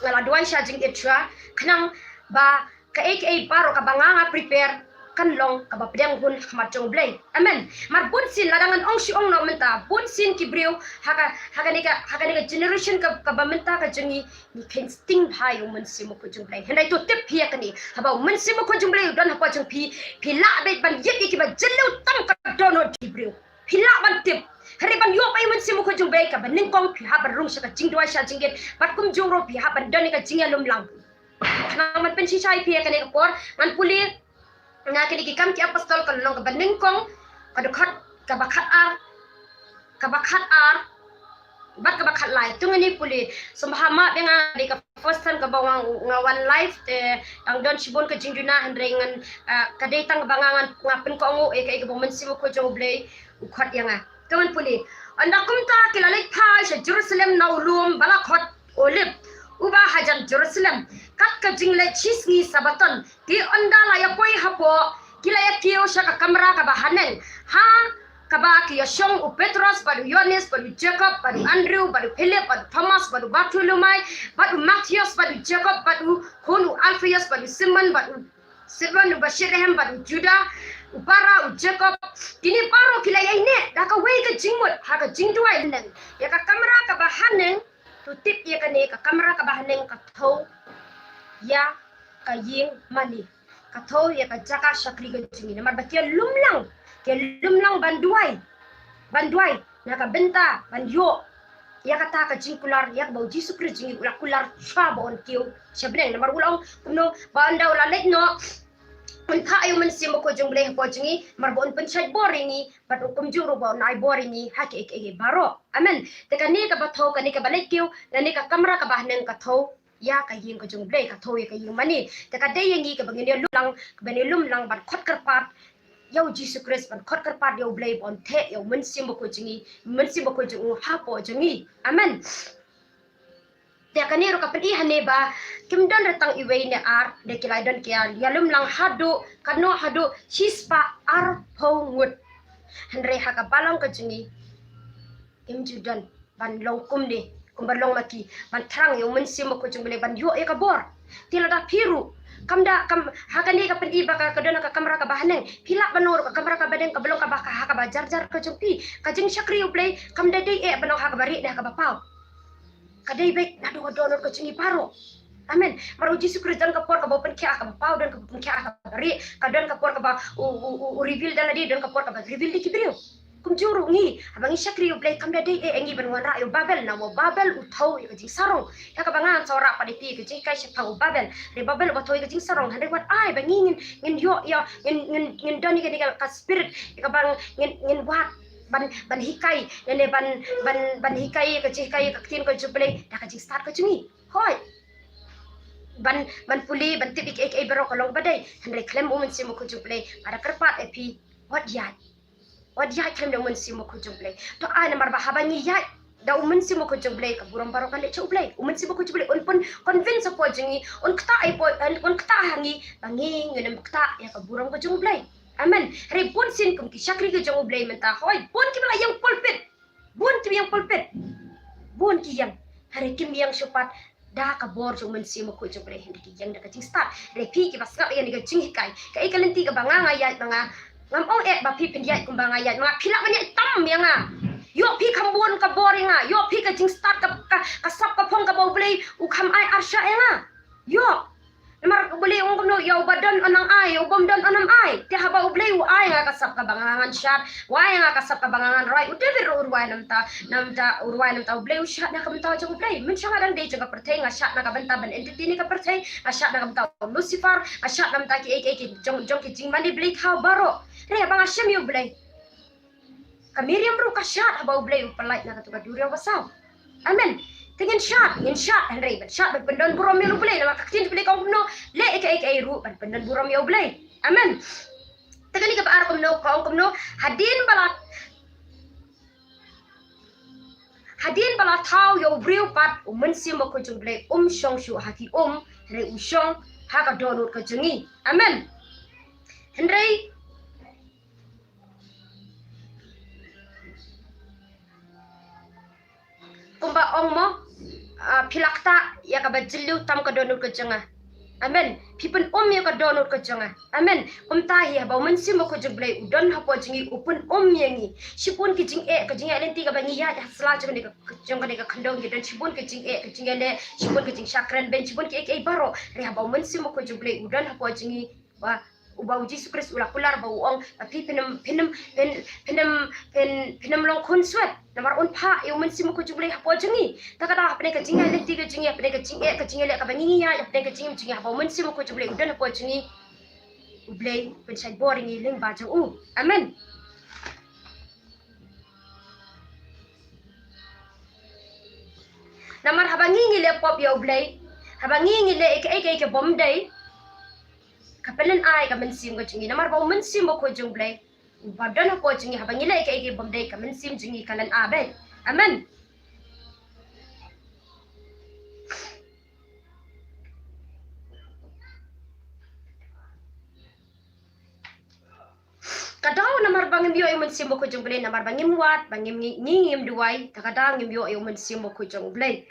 nga la duwai sha jingit shuwa khnang ba kaei kaei baroh kaba nga, nga prepare kan long kaba pdiang hun ha khmat jong U Blei. Amen. Mar bunsien, lada ngan ong shu ong noh mynta, bunsien ki briew ha ka, ha kane ka, ha kane ka generation ka, kaba mynta ka jong ngi, ngi kheiñ sting bha ïa u Mynsiem Bakhuid jong U Blei. Hynrei to tip phi ïa kane, haba u Mynsiem Bakhuid jong U Blei u don hapoh jong phi, phi lah beit ban ïit ïa kiba jylliew tam ka dohnud ki briew. Phi lah ban tip. Hynrei ban ïoh pat ïa u Mynsiem Bakhuid jong U Blei, kaba nyngkong phi hap ban rung sha ka jingduwai sha jingit, bad kumjuh ruh phi hap ban don ïa ka jingïalum lang. Khnang ban pynshisha ïa phi ha kane ka por, ngan pule na kine Ki Kam ki Apostol, ka lynnong kaba nyngkong, ka dkhot kaba khatar, kaba khatar bad kaba khatlai. To ngin ïa pule. Sngewbha ma ba nga dei ka first time kaba nga, nga wan live te tang don shibun ka jingduna, hynrei ngan, ah, ka dei tang ba nga ngan, nga pynkohnguh ïa ka, ïa ka ba u Mynsiem Bakhuid jong U Blei u khot ïa nga. Te ngan pule. Ynda kumta ki la leit phai sha Jerusalem na u lum ba la khot Olib, uba hajan Jerusalem, kat ka jingleit shisngi Sabaton. Te ynda la ïa poi hapoh, ki la ïa kiew sha ka kamra kaba haneng, ha kaba ki ïa shong u Petros bad u Ïoannis bad u Jakob bad u Andrew bad u Philip bad u Thomas bad u Bartholomai bad u Mathias bad u Jakob bad u khun u Alphias bad u Simon bad u Simon uba shitrhem bad u Juda u para u Jakob. Kine baroh ki la ïaineh da kawei ka jingmut ha ka jingduwai haneng. Ïa ka kamra kaba haneng, to tip ïa kane, ka kamra kaba haneng ka thew ïa ka ïing mane, ka thew ïa ka jaka shakri ka jong ngi. Namar ba ki ïa lum lang, ki ïa lum lang ban duwai, ban duwai na ka bynta ban ïoh ïa kata ka jingkular, ïa kaba u Jisu Khrist jong ngi u la kular shuwa ba un kiew sha bneng. Namar u la ong kumno, ba ynda u la leit noh, un phah ïa u Mynsiem Bakhuid jong U Blei hapoh jong ngi, namar ba un pynshait bor ïa ngi, bad kumjuh ruh ba un ai bor ïa ngi ha kiei kiei baroh. Amen. Te kane kaba thew, kane kaba leit kiew, kane ka kamra kaba haneng ka thew ïa ka ïing ka jong U Blei, ka thew ïa ka ïing mane. Te ka dei ïa ngi kaba ngin ïa lum lang, kaba ngin ïa lum lang ban khot kyrpad ïa u Jisu Khrist, ban khot kyrpad ïa U Blei ba un theh ïa u Mynsiem Bakhuid jong ngi, Mynsiem Bakhuid jong u hapoh jong ngi. Amen. Te kane ruh ka pyni hangne ba kim don re tang iwei ne ar, de ki la don ki ïa lum lang haduh katno, haduh shispah arphew ngut. Hynrei ha ka balang ka jong ngi kim ju don ban long kumne, kumba long ma ki, ban thrang ïa u Mynsiem Bakhuid jong U Blei, ban ïoh ïa ka bor. Te lada phi ruh, kam da, kam, ha kane ka pyni ba ka, ka don ka kamra kaba haneng, phi lah ban long ruh ka kamra kaba haneng kaba long kaba, ka, ha kaba jar jar ka jong phi. Ka jingshakri U Blei kam da dei eh ban long ha kaba rieh ne ha kaba paw. Ka dei beit naduh ka dohnud ka jong ngi baroh. Amen. Namar u Jisu Khrist don ka por kaba u pynkhiah ha kaba paw, don kaba u pynkhiah ha kaba rieh, ka don ka por kaba u, u, u, u reveal da lade, don ka por kaba reveal da ki briew. Kumjuh ruh ngi, haba ngi shakri U Blei kam da dei eh ngi ban wanrah ïa u Babel, namar u Babel u thew ïa ka jingsarong. Ïa kaba ngan sa wanrah pat ïa phi ka jinghikai shaphang u Babel. Hynrei Babel uba thew ïa ka jingsarong, hynrei wat ai ba ngi ngin, ngin ïoh ïa, ngin, ngin, ngin don ïa kane ka, ka spirit, ïa kaba ngin, ngin wad ban, ban hikai, lane ban, ban, ban hikai ïa ka jinghikai ïa ka ktien ka jong U Blei da ka jingstad ka jong ngi. Hooid. Ban, ban pule, ban tip ïa kiei kiei baroh ka long ba dei. Hynrei khlem u Mynsiem Bakhuid jong U Blei, nga da kyrpad ïa phi, wat ïaid. Wat ïaid khlem da u Mynsiem Bakhuid jong U Blei. To ai namar ba haba ngi ïaid da u Mynsiem Bakhuid jong U Blei, ka burom baroh kan leit sha U Blei. U Mynsiem Bakhuid jong U Blei un pyn convince hapoh jong ngi, un ktah ïa phi, un, un ktah ha ngi ba ngi ngin ym ktah ïa ka burom ka jong U Blei. Amen. Hynrei bun sien kum ki shakri ka jong U Blei mynta, hooid, bun kiba la ïeng pulpit. Bun kiba ïeng pulpit. Bun ki ïeng. Hynrei kim ïeng shuh pat da ka bor jong u Mynsiem Bakhuid jong U Blei, hynrei ki ïeng da ka jingstad. Hynrei phi kiba sngap ïa kane ka jinghikai, kaei ka lynti kaba nga nga ïaid ma nga, ngam ong eh ba phi phin ïaid kumba nga ïaid ma nga, phi lah ban ïaid tam ïa nga. Ïoh phi kham bun ka bor ïa nga, ïoh phi ka jingstad ka, ka, ka sap ka phong kaba U Blei u kham ai arshah ïa nga. Ïoh. Namar U Blei u ong kumno, ïa uba don un nang ai, ïa ubym don un nang ai. Te haba U Blei u ai nga ka sap kaba nga ngan shad, u ai nga ka sap kaba nga ngan rwai. U David ruh u rwai na bynta, na bynta, u rwai na bynta U Blei, u shad na ka bynta jong U Blei. Mynshuwa nga dang dei jong ka pyrthei, nga shad na ka bynta ban entertain ïa ka pyrthei, nga shad na ka bynta u Lucifer, nga shad na bynta kiei kiei ki jong, jong ki jingmane blei thaw baroh. Hynrei haba nga shem ïa U Blei, ka Miriam ruh ka shad haba U Blei u pynlait na kato ka duriaw basaw. Amen. Te ngin shad, ngin shad, hynrei ban shad ban pyndon burom ïa U Blei, namar ka ktien U Blei ka ong kumno, leh ïa kaei kaei ruh ban pyndon burom ïa U Blei. Amen. Te kane kaba ar kumno, ka ong kumno, hadien ba la, hadien ba la thaw ïa u briew pat, u Mynsiem Bakhuid jong U Blei um shong shuh ha ki um, hynrei u shong ha ka dohnud ka jong ngi. Amen. Hynrei kumba ong mo, ah, phi la ktah ïa kaba jylliew tam ka dohnud ka jong nga. Amen. Phi pyn-um ïa ka dohnud ka jong nga. Amen. Kumta hi haba u Mynsiem Bakhuid jong U Blei u don hapoh jong ngi, u pyn-um ïa ngi. Shibun ki jingeh, ka jingeh lynti kaba ngi ïaid ha sla jong kane ka, jong kane ka khyndew, ngi don shibun ki jingeh, ki jingeh leh, shibun ki jingshakren beiñ, shibun kiei kiei baroh. Hynrei haba u Mynsiem Bakhuid jong U Blei u don hapoh jong ngi, ba uba u Jisu Khrist u la kular ba u ong ba phi phin ym, phin ym, phin, phin ym, phin, phin ym long khun swet. Namar un phah ïa u Mynsiem Bakhuid jong U Blei hapoh jong ngi. Te kata hapdeng ka jingeh lynti ka jong ngi, hapdeng ka jingeh, ka jingeh leh kaba ngi ngi ïaid, hapdeng ka jingeh jong ngi, haba u Mynsiem Bakhuid jong U Blei u don hapoh jong ngi, U Blei u pynshait bor ïa ngi lyngba jong u. Amen. Namar haba ngi ngi leh pop ïa U Blei, Haba ngi ngi leh ïa kaei kaei kaba ym dei, ka pynlong ai ka mynsiem ka jong ngi. Namar ba u Mynsiem Bakhuid jong U Blei uba don hapoh jong ngi, haba ngi leh ïa kaei kaei kaba ym dei, ka mynsiem jong ngi ka lynga beit. Amen. Ka daw namar ba ngim ïoh ïa u Mynsiem Bakhuid jong U Blei, namar ba ngim wad, ba ngim ngi, ngi ngim duwai, ta ka daw ngim ïoh ïa u Mynsiem Bakhuid jong U Blei.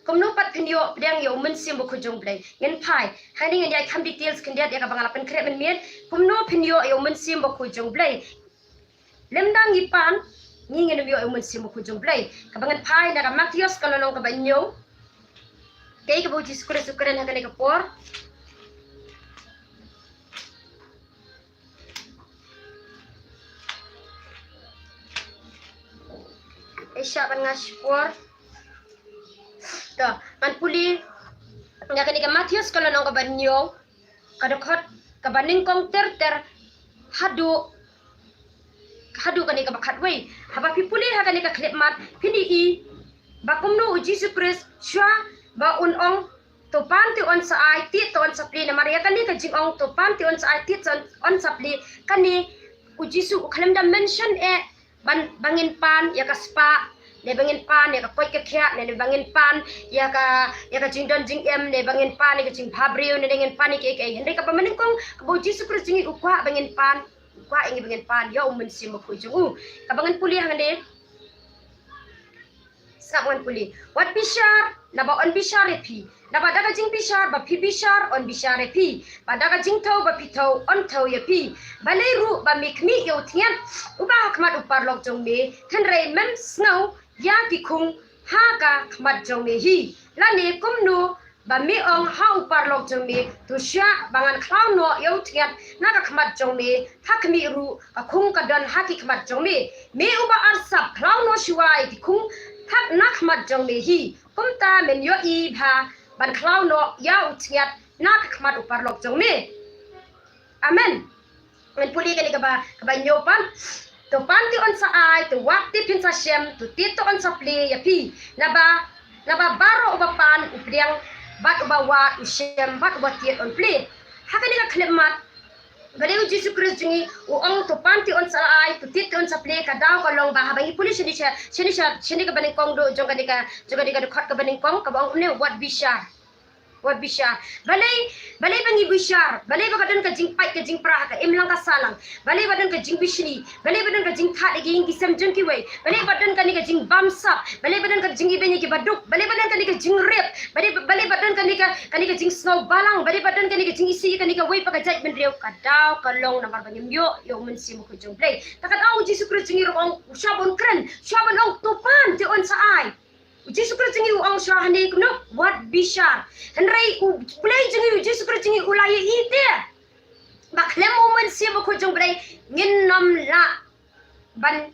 Kumno pat phin ïoh pdiang ïa u Mynsiem Bakhuid jong U Blei? Ngin phai. Hangne ngin ïai kham details khyndiat ïa kaba nga la pynkhreh mynmiet. Kumno phin ïoh ïa u Mynsiem Bakhuid jong U Blei? Lymda ngi pan, ngi ngin ym ïoh ïa u Mynsiem Bakhuid jong U Blei. Kaba ngin phai na ka Mathaios ka lynnong kaba hynñiew. Kaei kaba u Jisu Khrist u kren ha kane ka por? Ei, shah ban nga shipor. To, ngan pule na kane ka Mathaios ka lynnong kaba hynñiew, ka dkhot kaba nyngkong ter ter haduh, haduh kane kaba khatwei. Haba phi pule ha kane ka khyllipmat, phin ïohi ba kumno u Jisu Khrist shuwa ba un ong, "To pan te yn sa ai, tied te yn sa plie." Namar ïa kane ka jingong, "To pan te yn sa ai, tied te yn sa plie," kane u Jisu u khlem da mention eh ban, ba ngin pan ïa ka spah, ne ba ngin pan ïa ka koit ka khiah, ne, ne ba ngin pan ïa ka, ïa ka jingdon jingem, ne ba ngin pan ïa ka jingbhabriew, ne, ne ngin pan ïa kaei kaei. Hynrei kaba mynnyngkong kaba u Jisu Khrist jong ngi u kwah ba ngin pan, u kwah ïa ngi ba ngin pan ïa u Mynsiem Bakhuid jong u. Kaba ngan pule hangne. Sngap ngan pule. Wat bishar, naba yn bishar ïa phi. Naba da ka jingbishar ba phi bishar, yn bishar ïa phi. Bad da ka jingthew ba phi thew, yn thew ïa phi. Balei ruh ba me khmih ïa u thñiat uba ha khmat u paralok jong me, hynrei mem sngew ïa ki khung ha ka khmat jong me hi? Lane kumno ba me ong ha u paralok jong me, "To shah ba ngan khlaw noh ïa u thñiat na ka khmat jong me," ha khmih ruh ka khung ka don ha ki khmat jong me? Me uba arsap, khlaw noh shuwa ïa ki khung ha, na khmat jong me hi. Kumta men ïohi bha ban khlaw noh ïa u thñiat na ka khmat u paralok jong me. Amen. Ngan pule kane kaba, kaba hynñiew pat. "To pan te yn sa ai, to wad te phin sa shem, to tied te yn sa plie ïa phi. Naba, naba baroh uba pan u pdiang, bad uba wad u shem, bad uba tied un plie." Ha kane ka khyllipmat, balei u Jisu Khrist jong ngi u ong, "To pan te yn sa ai, to tied te yn sa plie," ka daw ka long ba haba ngi pule shane sha, shane sha, shane kaba nyngkong duh jong kane ka, jong kane ka dkhot kaba nyngkong, kaba ong kumne, wat bishar. Wat bishar. Balei, balei ba ngi bishar? Balei ba ka don ka jingpait ka jingpra ha ka imlang ka sahlang? Balei ba don ka jingbishni? Balei ba don ka jingthad ïa ki ïing ki sem jong kiwei? Balei ba don kane ka jingbamsap? Balei ba don ka jingibeiñ ïa ki baduk? Balei ba don kane ka jingrep? Balei, balei ba don kane ka, kane ka jingsngew balang? Balei ba don kane ka jingisih ïa kane kawei pat ka jaitbynriew? Ka daw ka long namar ba ngim ïoh ïa u Mynsiem Bakhuid jong U Blei. Ta ka daw u Jisu Khrist jong ngi ruh u ong, u shuwa ban kren, shuwa ban ong, "To pan te yn sa ai." U Jisu Khrist jong ngi u ong shuwa hangne kumno, wat bishar. Hynrei U Blei jong ngi, u Jisu Khrist jong ngi u la ïohi te ba khlem u Mynsiem Bakhuid jong U Blei ngin ym lah ban,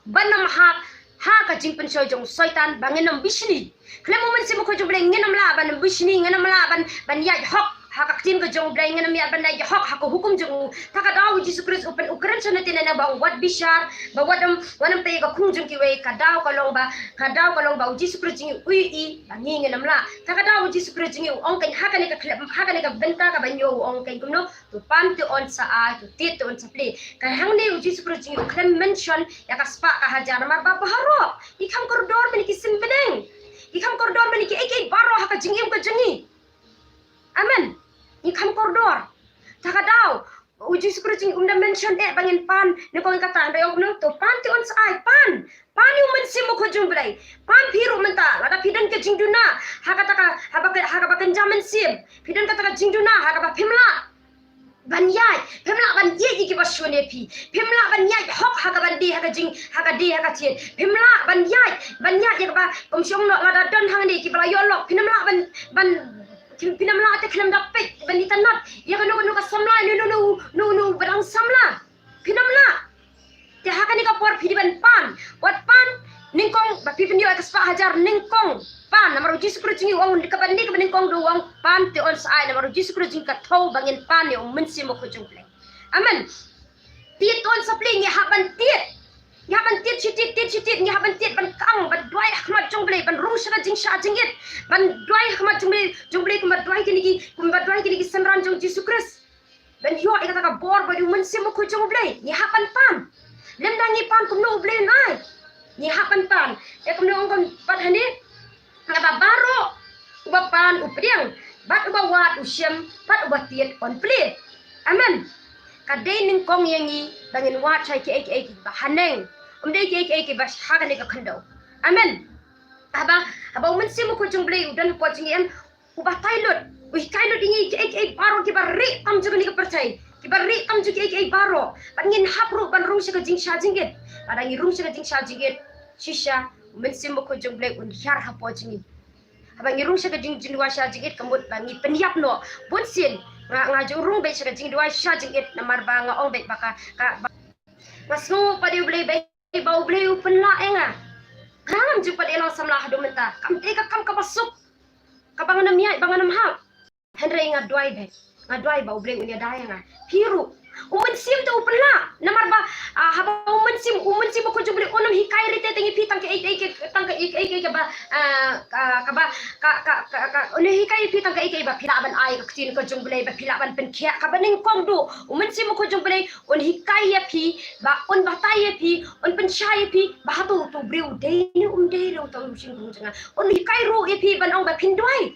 ban ym hap ha ka jingpynshoi jong u Soitan, ba ngin ym bishni. Khlem u Mynsiem Bakhuid jong U Blei ngin ym lah ban bishni, ngin ym lah ban, ban ïaid hok ha ka ktien ka jong U Blei, ngin ym lah ban ïaid hok ha ka hukum jong u. Ta ka daw u Jisu Khrist u pyn, u kren shane te na ba wat bishar, ba wat ym, wat ym peit ïa ka khung jong kiwei, ka daw ka long ba, ka daw ka long ba u Jisu Khrist jong ngi u ïohi ba ngi ngin ym lah. Ta ka daw u Jisu Khrist jong ngi u ong keiñ ha kane ka khyllip, ha kane ka bynta kaba hynñiew u ong keiñ kumno, "To pan te yn sa ai, to tied te yn sa plie." Ka hangne u Jisu Khrist jong ngi u khlem mention ïa ka spah ka hajar namar ba baroh ngi kham kordor ban ïa ki sim bneng. Ngi kham kordor ban ïa kiei kiei baroh ha ka jingim ka jong ngi. Amen. Ngi kham kordor. Ta ka daw u Jisu Khrist jong ngi um da mention eh ba ngin pan, ne ko kata, hynrei u ong kumno, "To pan te yn sa ai, pan. Pan ïa u Mynsiem Bakhuid jong U Blei. Pan phi ruh mynta, lada phi don ka jingduna ha kata ka, ha kaba, ha kaba kynja mynsiem. Phi don kata ka jingduna ha kaba phim lah ban ïaid, phim lah ban ïeit ïa kiba shun ïa phi. Phim lah ban ïaid hok ha kaban die, ha ka jing, ha ka die, ha ka thied. Phim lah ban ïaid, ban ïaid ïa kaba, kum shong noh lada don hangne kiba la ïoh lok. Phim lah ban, ban, phim, phim lah te khlem da peit ban itynnad ïa kano kano ka samla, no, no, no, no, no, ba dang samla. Phim lah. Te ha kane ka por phi dei ban pan. Wat pan nyngkong ba phi pynïoh ïa ka spah hajar nyngkong. Pan, namar u Jisu Khrist jong ngi u ong kaba nyngkong, kaba nyngkong da u ong pan te yn sa ai, namar u Jisu Khrist jong ngi ka thew ba ngin pan ïa u Mynsiem Bakhuid jong U Blei. Amen. Tied te yn sa plie, ngi hap ban tied. Ngi hap ban tied shi tied, tied shi tied, ngi hap ban tied ban kang, ban duwai ha khmat jong U Blei, ban rung sha ka jingshah jingit, ban duwai ha khmat jong U Blei, jong U Blei kumba duwai kine ki, kumba duwai kine ki synran jong U Jisu Khrist. Ban ïoh ïa kata ka bor bad U Mynsiem Bakhuid jong U Blei. Ngi hap ban pan. Lymda ngi pan kumno U Blei un ai. Ngi hap ban pan. Te kumno ong kumne pat hangne. Kaba baroh uba pan u pdiang, bad uba wad u shem, bad uba tied un plie. Amen. Ka dei nyngkong ïa ngi ba ngin wad sha kiei kiei kiba haneng. Um dei kiei kiei kiba ha kane ka khyndew. Amen. Haba, haba U Mynsiem Bakhuid jong U Blei u don hapoh jong ngi, em, u batai lut, u hikai lut ïa ngi kiei kiei baroh kiba rieh tam jong kane ka pyrthei, kiba rieh tam jong kiei kiei baroh. Bad ngin hap ruh ban rung sha ka jingshah jingit. Lada ngi rung sha ka jingshah jingit, shisha U Mynsiem Bakhuid jong U Blei un hiar hapoh jong ngi. Haba ngi rung sha ka jing, jingduwai shah jingit, ka mut ba ngi pynïap noh. Bunsien nga, nga ju rung beit sha ka jingduwai shah jingit namar ba nga ong beit ba ka, ka, ba, nga sngew pat ïa U Blei beit ba U Blei u pynlah ïa nga. Nga ngam ju pat ïa long samla haduh mynta. Kam dei ka kam kaba suk, kaba ngan ym ïaid, ba ngan ym hap. Hynrei nga duwai beit. Nga duwai ba U Blei un ïada ïa nga. Phi ruh, U Mynsiem te u pynlah. Namar ba, ah, haba U Mynsiem, U Mynsiem Bakhuid jong U Blei un ym hikai rite te ngi phi tang kaei kaei, tang kaei kaei kaba, ah, ka, kaba, ka, ka, ka, ka, un ym hikai phi tang kaei kaei ba phi lah ban ai ka ktien ka jong U Blei, ba phi lah ban pynkhiah, kaba nyngkong duh. U Mynsiem Bakhuid jong U Blei un hikai ïa phi, ba un batai ïa phi, un pynshai ïa phi ba hato uto u briew u dei ne um dei ruh uto u shynrang jong nga. Un hikai ruh ïa phi ban ong ba phin duwai.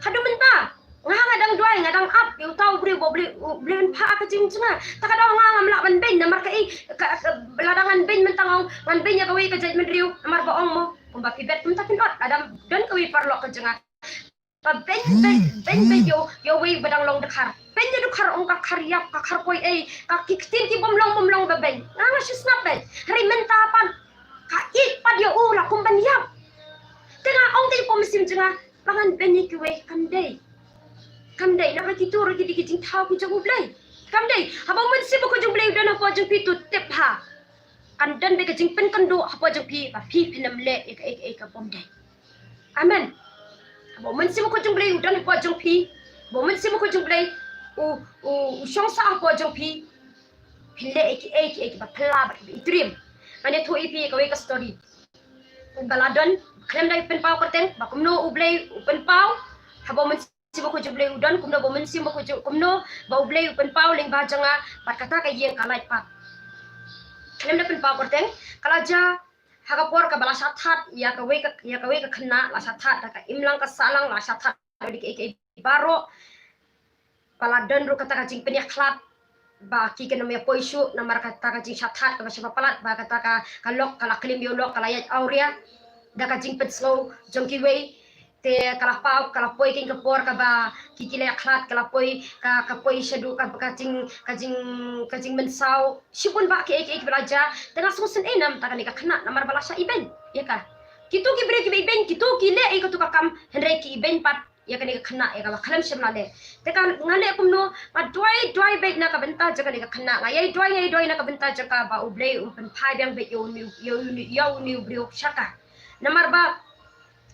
Haduh mynta nga, nga dang duwai, nga dang ap ïa uto u briew ba U Blei, U Blei un phah ka jingim jong nga. Te ka daw nga ngam lah ban beiñ namar kaei, ka, ka, lada ngan beiñ mynta nga ong ngan beiñ ïa kawei ka jaitbynriew namar ba ong mo kumba phi bet kumta phin ot. Lada don kawei paralok ka jong nga ba beiñ, beiñ, beiñ, beiñ ïa u, ïa uwei ba dang long dkhar. Beiñ ïa u dkhar, ong ka dkhar ïap, ka dkhar poi ei, ka ki ktien ki bym long, bym long ba beiñ. Nga, nga shu sngap beit. Hynrei mynta pat ka ïeit pat ïa u la kum ban ïap. Te nga ong te ïa u mynsiem jong nga ba ngan beiñ ïa kiwei, kam dei. Kam dei, namar kito ruh ki dei ki jingthaw ki jong U Blei. Kam dei, haba U Mynsiem Bakhuid jong U Blei u don hapoh jong phi to tip ha. Kan don beit ka jingpynkynduh hapoh jong phi ba phi phin ym leh ïa kaei kaei ka bym dei. Amen. Haba U Mynsiem Bakhuid jong U Blei u don hapoh jong phi, haba U Mynsiem Bakhuid jong U Blei u, u, u shong sah hapoh jong phi, phin leh ïa kiei kiei kiba phylla bad kiba itriem. Ngan ïathuh ïa phi ïa kawei ka story. Ba la don, khlem da pynpaw kyrteng, ba kumno U Blei u pynpaw, haba U Mynsiem Mynsiem Bakhuid jong U Blei u don, kumno ba U Mynsiem Bakhuid jong, kumno ba U Blei u pynpaw lyngba jong nga bad kata ka ïing ka lait pat. Khlem da pynpaw kyrteng, ka la jia ha ka por kaba la shah that ïa kawei ka, ïa kawei ka khynnah, la shah that da ka imlang ka sahlang, la shah that da kiei kiei baroh. Ba la don ruh kata ka jingpynïakhlad ba ki kin ym ïa poi shuh namar kata ka jingshah that kaba shah palat, ba kata ka, ka lok ka la klim ïa u lok, ka la ïaid awria da ka jingpynsngew jong kiwei. Te ka la paw, ka la poi kein ka por kaba ki, ki la ïakhlad, ka la poi, ka, ka poi shaduh ka, ka jing, ka jing, ka jingmynsaw. Shibun bah kiei kiei kiba la jia. Te nga sngewsynei namar kane ka khynnah namar ba la shah ibeiñ ïa ka. Kito ki briew kiba ibeiñ, kito ki leh ïa kato ka kam, hynrei ki ibeiñ pat ïa kane ka khynnah ïa kaba khlem shym la leh. Te ka nga leh kumno, nga duwai, duwai beit na ka bynta jong kane ka khynnah, nga ïai duwai, nga ïai duwai na ka bynta jong ka ba U Blei un pynphai biang beit ïa une, ïa une, ïa une u briew sha ka. Namar ba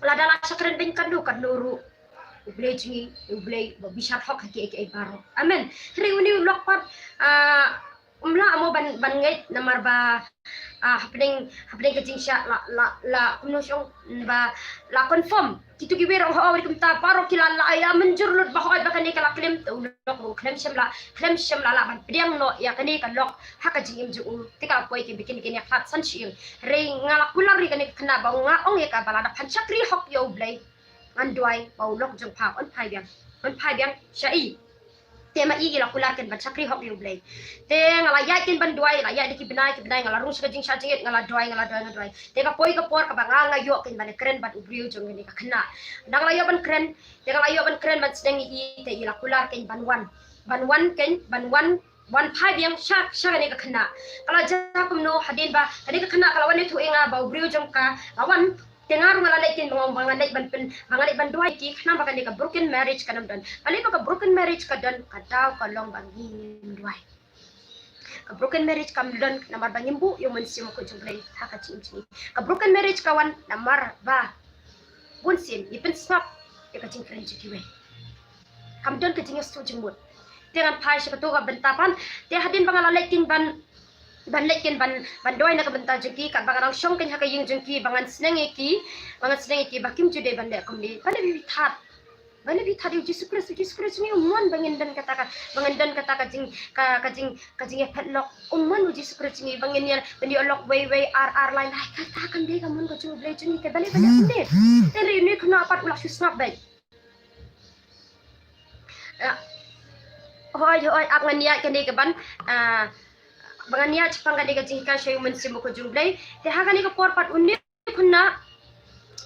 lada la shah kren beiñ katno katno ruh, U Blei jong ngi U Blei ba bishar hok ha kiei kiei baroh. Amen. Hynrei une u lok pat, ah, um lah mo ban, ban ngeit namar ba, ah, hapdeng, hapdeng ka jingshah la, la, la, kumno shong, ba la confirm. Kito kiwei ruh ong hooid kumta, baroh ki la, la ïa mynjur lut ba hooid ba kane ka la klim, te u lok ruh khlem shym la, khlem shym la lah ban pdiang noh ïa kane ka lok ha ka jingim jong u. Te ka poi ki bikin kine khat san shyieng. Hynrei nga la kular ïa kane ka khynnah ba nga ong ïa ka ba lada phan shakri hok ïa U Blei, ngan duwai ba u lok jong pha un phai biang, un phai biang sha i. Te ma i i la kular kein ban shakri hok ïa U Blei. Te nga la ïaid kein ban duwai, la ïaid da ki bnai ki bnai, nga la rung sha ka jingshah jingit, nga la duwai, nga la duwai, nga duwai. Te ka poi ka por kaba nga, nga ïoh kein ban kren bad u briew jong kane ka khynnah. Dang la ïoh ban kren, te nga la ïoh ban kren ban sdang ïa i, te i la kular kein ban wan, ban wan kein, ban wan, wan phai biang sha, sha kane ka khynnah. Ka la jia kumno hadien ba kane ka khynnah ka la wan ïathuh ïa nga ba u briew jong ka la wan. Te nga ruh nga la leit kein ba nga, ba nga leit ban pyn, ba nga leit ban duwai ki, khnang ba kane ka broken marriage kan ym don. Balei ba ka broken marriage ka don, ka daw ka long ba ngim duwai. Ka broken marriage kam don namar ba ngim buh ïa u Mynsiem Bakhuid jong U Blei ha ka jingim jong ngi. Ka broken marriage ka wan namar ba bun sien ngi pynsngap ïa ka jingkren jong kiwei. Kam don ka jingïasyllok jingmut. Te ngan phai sha kato ka bynta pat. Te hadien ba nga la leit kein ban ban leit kein ban, ban duwai na ka bynta jong ki, katba nga dang shong kein ha ka ïing jong ki, ba ngan sneng ïa ki, ba ngan sneng ïa ki ba kim ju dei ban leh kumne. Balei phi thad? Balei phi thad ïa u Jisu Khrist? U Jisu Khrist jong ngi um mon ba ngin don kata ka, ba ngin don kata ka jing, ka, ka jing, ka jingïaphet lok. Um mon u Jisu Khrist jong ngi ba ngin ïa, ban ïoh lok wei wei, ar ar, lai lai. Kata kam dei ka mon ka jong U Blei jong ngi, ka balei ban leh kumne? Te hynrei une u khynnah pat u la shu sngap beit. Ah, hooid, hooid, ap ngan ïaid kane kaban, ah, ba ngan ïaid shaphang kane ka jinghikai sha U Mynsiem Bakhuid jong U Blei. Te ha kane ka por pat une u khynnah,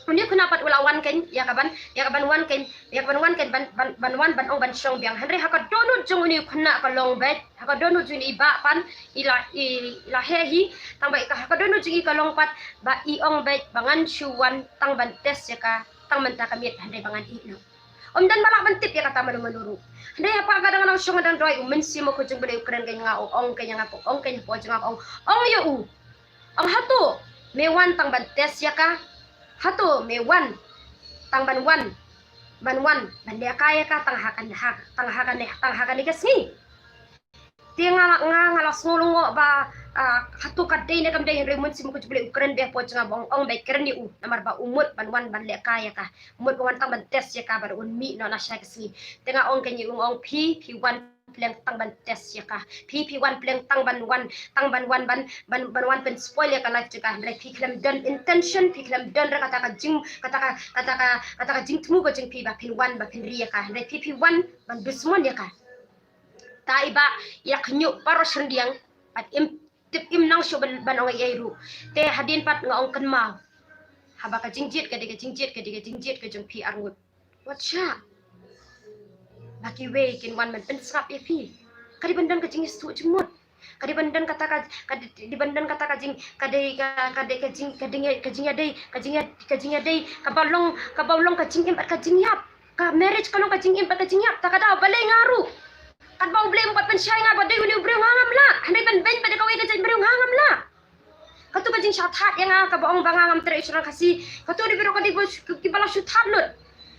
une u khynnah pat u la wan kein, ïa kaban, ïa kaban wan kein, ïa kaban wan kein ban, ban, ban wan ban ong ban shong biang. Hynrei ha ka dohnud jong une u khynnah ka long beit, ha ka dohnud jong une i bah pat, i la, i la heh hi, tang ba i ka, ha ka dohnud jong i ka long pat, ba i ong beit, ba ngan shu wan tang ban test ïa ka, tang mynta ka miet, hynrei ba ngan ïeh noh. Ym don ba lah ban tip ïa kata mano mano ruh. Hynrei haba nga dang, nga dang shong, nga dang duwai, U Mynsiem Bakhuid jong U Blei u kren kein, nga ong, ong kein ïa nga, ong kein hapoh jong nga, ong, ong ïa u. Ong, hato me wan tang ban test ïa ka? Hato me wan tang ban wan, ban wan ban lehkai ïa ka tang ha kan, ha, tang ha kane, tang ha kane ka sngi? Te nga, nga, nga la sngew lyngngoh ba, ah, hato ka dei ne kam dei, hynrei U Mynsiem Bakhuid jong U Blei u kren beit hapoh jong nga ba ong, ong beit, kren ïa u, namar ba u mut ban wan ban lehkai ïa ka, u mut ban wan tang ban test ïa ka, ba un mih noh na shai ka sngi. Te nga ong kein ïa u, ong, phi, phi wan pleng tang ban test ïa ka. Phi, phi wan pleng tang ban wan, tang ban wan ban, ban, ban wan pynspoil ïa ka life jong ka. Hynrei phi khlem don intention, phi khlem don ruh kata ka jing, kata ka, kata ka, kata ka jingthmu ka jong phi ba phin wan ba phin ri ïa ka. Hynrei phi, phi wan ban dusmon ïa ka. Ta i bah i la khñiuh baroh shyndiang, bad im tip, im nang shuh ban, ban ong ei ei ruh. Te hadien pat nga ong, kynmaw, haba ka jingjied ka dei ka jingjied, ka dei ka jingjied ka jong phi arngut, wat shah ba kiwei kin wan ban pynsngap ïa phi. Ka dei ban don ka jingïasuk jingmut. Ka dei ban don kata ka, ka dei, dei ban don kata ka jing, ka dei ka, ka dei ka jing, ka dei ka jingïadei, ka jingïa, ka jingïadei kaba long, kaba long ka jingim bad ka jingïap. Ka marriage ka long ka jingim bad ka jingïap. Ta ka daw balei nga ruh, katba U Blei um pat pynshai ïa nga ba dei une u briew, nga ngam lah. Hynrei ban beiñ bad kawei ka jait briew, nga ngam lah. Kato ka jingshah thad ïa nga kaba ong ba nga ngam treh ïa u shynrang Khasi. Kato dei baroh ka dei ba shu, kiba la shu thad lut.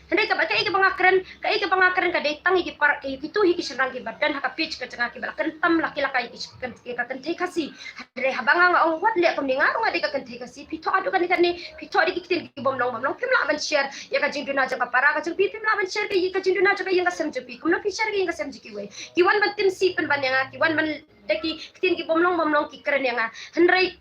Hynrei kaba, kaei kaba nga kren, kaei kaba nga kren ka dei tang ïa ki para, ïa kito hi ki shynrang kiba don ha ka page ka jong nga, kiba la kren tam la ki la ka ïa ki, ïa ka kynthei Khasi. Hynrei haba nga, nga ong wat leh kumne, nga ruh nga dei ka kynthei Khasi. Phi thoh haduh kane kane, phi thoh da ki ktien ki bym long bym long, phim lah ban share ïa ka jingduna jong ka para ka jong phi, phim lah ban share ka, ïa ka jingduna jong ka ïing ka sem jong phi. Kumno phi share ka ïing ka sem jong kiwei? Ki wan ban tim sih pynban ïa nga, ki wan ban da ki ktien ki bym long bym long ki kren ïa nga. Hynrei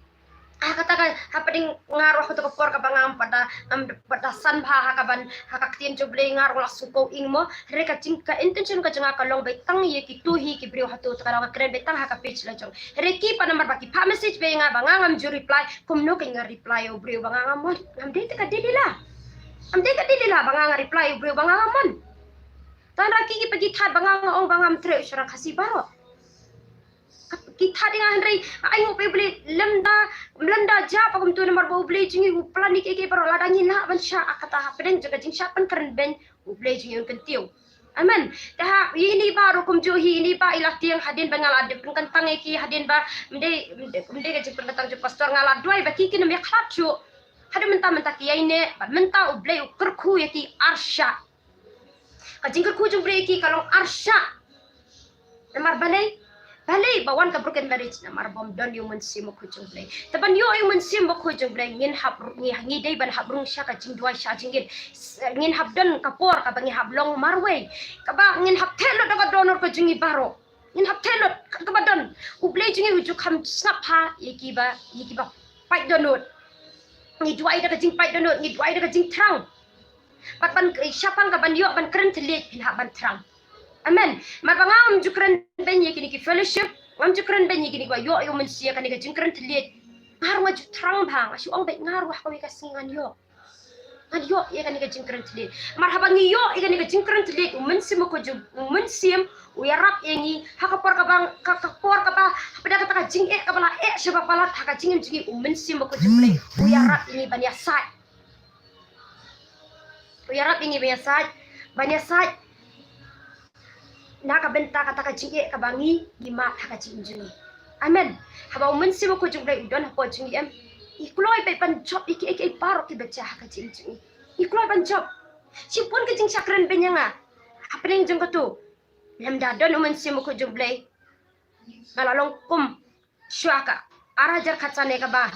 ha kata ka, hapdeng nga ruh ha kato ka por kaba ngam pat da, ngam pat da san bha ha kaban, ha ka ktien jong U Blei, nga ruh la sngewkhaw ing mo. Hynrei ka jing, ka intention ka jong nga ka long beit tang ïa kito hi ki briew hato, ta ka daw nga kren beit tang ha ka page la jong. Hynrei ki pat namar ba ki phah message beit ïa nga ba nga ngam ju reply, kumno kein nga reply ïa u briew ba nga ngam mon? Ngam dei te ka dei lila. Ngam dei ka dei lila ba nga nga reply ïa u briew ba nga ngam mon. Tang da ki, ki pat ki thad ba nga nga ong ba ngam treh ïa u shynrang Khasi baroh. Ki thad ïa nga hynrei nga ainguh bha ïa U Blei, lymda, lymda jia pat kumto namar ba U Blei jong ngi u plan ïa kiei kiei baroh, lada ngi lah ban shah ha kata hapdeng jong ka jingshah pynkren beiñ, U Blei jong ngi un kyntiew. Amen. Te ha ine i bah ruh kumjuh hi, ine i bah i la tieng hadien ba nga la dep pynkyntang ïa ki, hadien ba ym dei, ym dei, ym dei ka jingpynkyntang jong pastor, nga la duwai ba ki kin ym ïakhlad shuh. Haduh mynta mynta ki ïaineh, bad mynta U Blei u kyrkhu ïa ki arshah. Ka jingkyrkhu jong U Blei ïa ki ka long arshah. Namar balei? Balei ba wan ka broken marriage? Namar bym don ïa U Mynsiem Bakhuid jong U Blei. Te ban ïoh ïa U Mynsiem Bakhuid jong U Blei ngin hap, ngi, ngi dei ban hap rung sha ka jingduwai sha jingit. S-, ngin hap don ka por kaba ngi hap long marwei, kaba ngin hap theh lut da ka dohnud ka jong ngi baroh. Ngin hap theh lut kaba don. U Blei jong ngi u ju kham sngap bha ïa kiba, ïa kiba pait dohnud. Ngi duwai da ka jingpait dohnud, ngi duwai da ka jingthrang. Bad ban, eh, shaphang ka ban ïoh ban kren thylliej, phin hap ban thrang. Amen. Namar ba nga ngam ju kren beiñ ïa kine ki fellowship, ngam ju kren beiñ ïa kine kiba ïoh ïa u Mynsiem, kane ka jingkren thylliej. Nga ruh nga ju thrang bha, nga shu ong beit nga ruh ha kawei ka sngi ngan ïoh. Ngan ïoh ïa kane ka jingkren thylliej. Namar haba ngi ïoh ïa kane ka jingkren thylliej, u Mynsiem u ko ju, u Mynsiem u ïarap ïa ngi ha ka por kaba, ka, ka por kaba, haba da kata ka jingeh kaba la eh sha ba palat ha ka jingim jong ngi, u Mynsiem u ko ju Blei u ïarap ïa ngi ban ïasaid. U ïarap ïa ngi ban ïasaid, ban ïasaid na ka bynta kata ka jingeh kaba ngi, ngi mad ha ka jingim jong ngi. Amen. Haba u Mynsiem u ko ju Blei u don hapoh jong ngi em, ngi kloi beit ban jop ïa kiei kiei baroh kiba jia ha ka jingim jong ngi. Ngi kloi ban jop. Shibun ka jingshakren beiñ ïa nga hapdeng jong kato. Lymda don u Mynsiem u ko ju Blei, nga la long kum shuwa ka, ar hajar khatsan kaba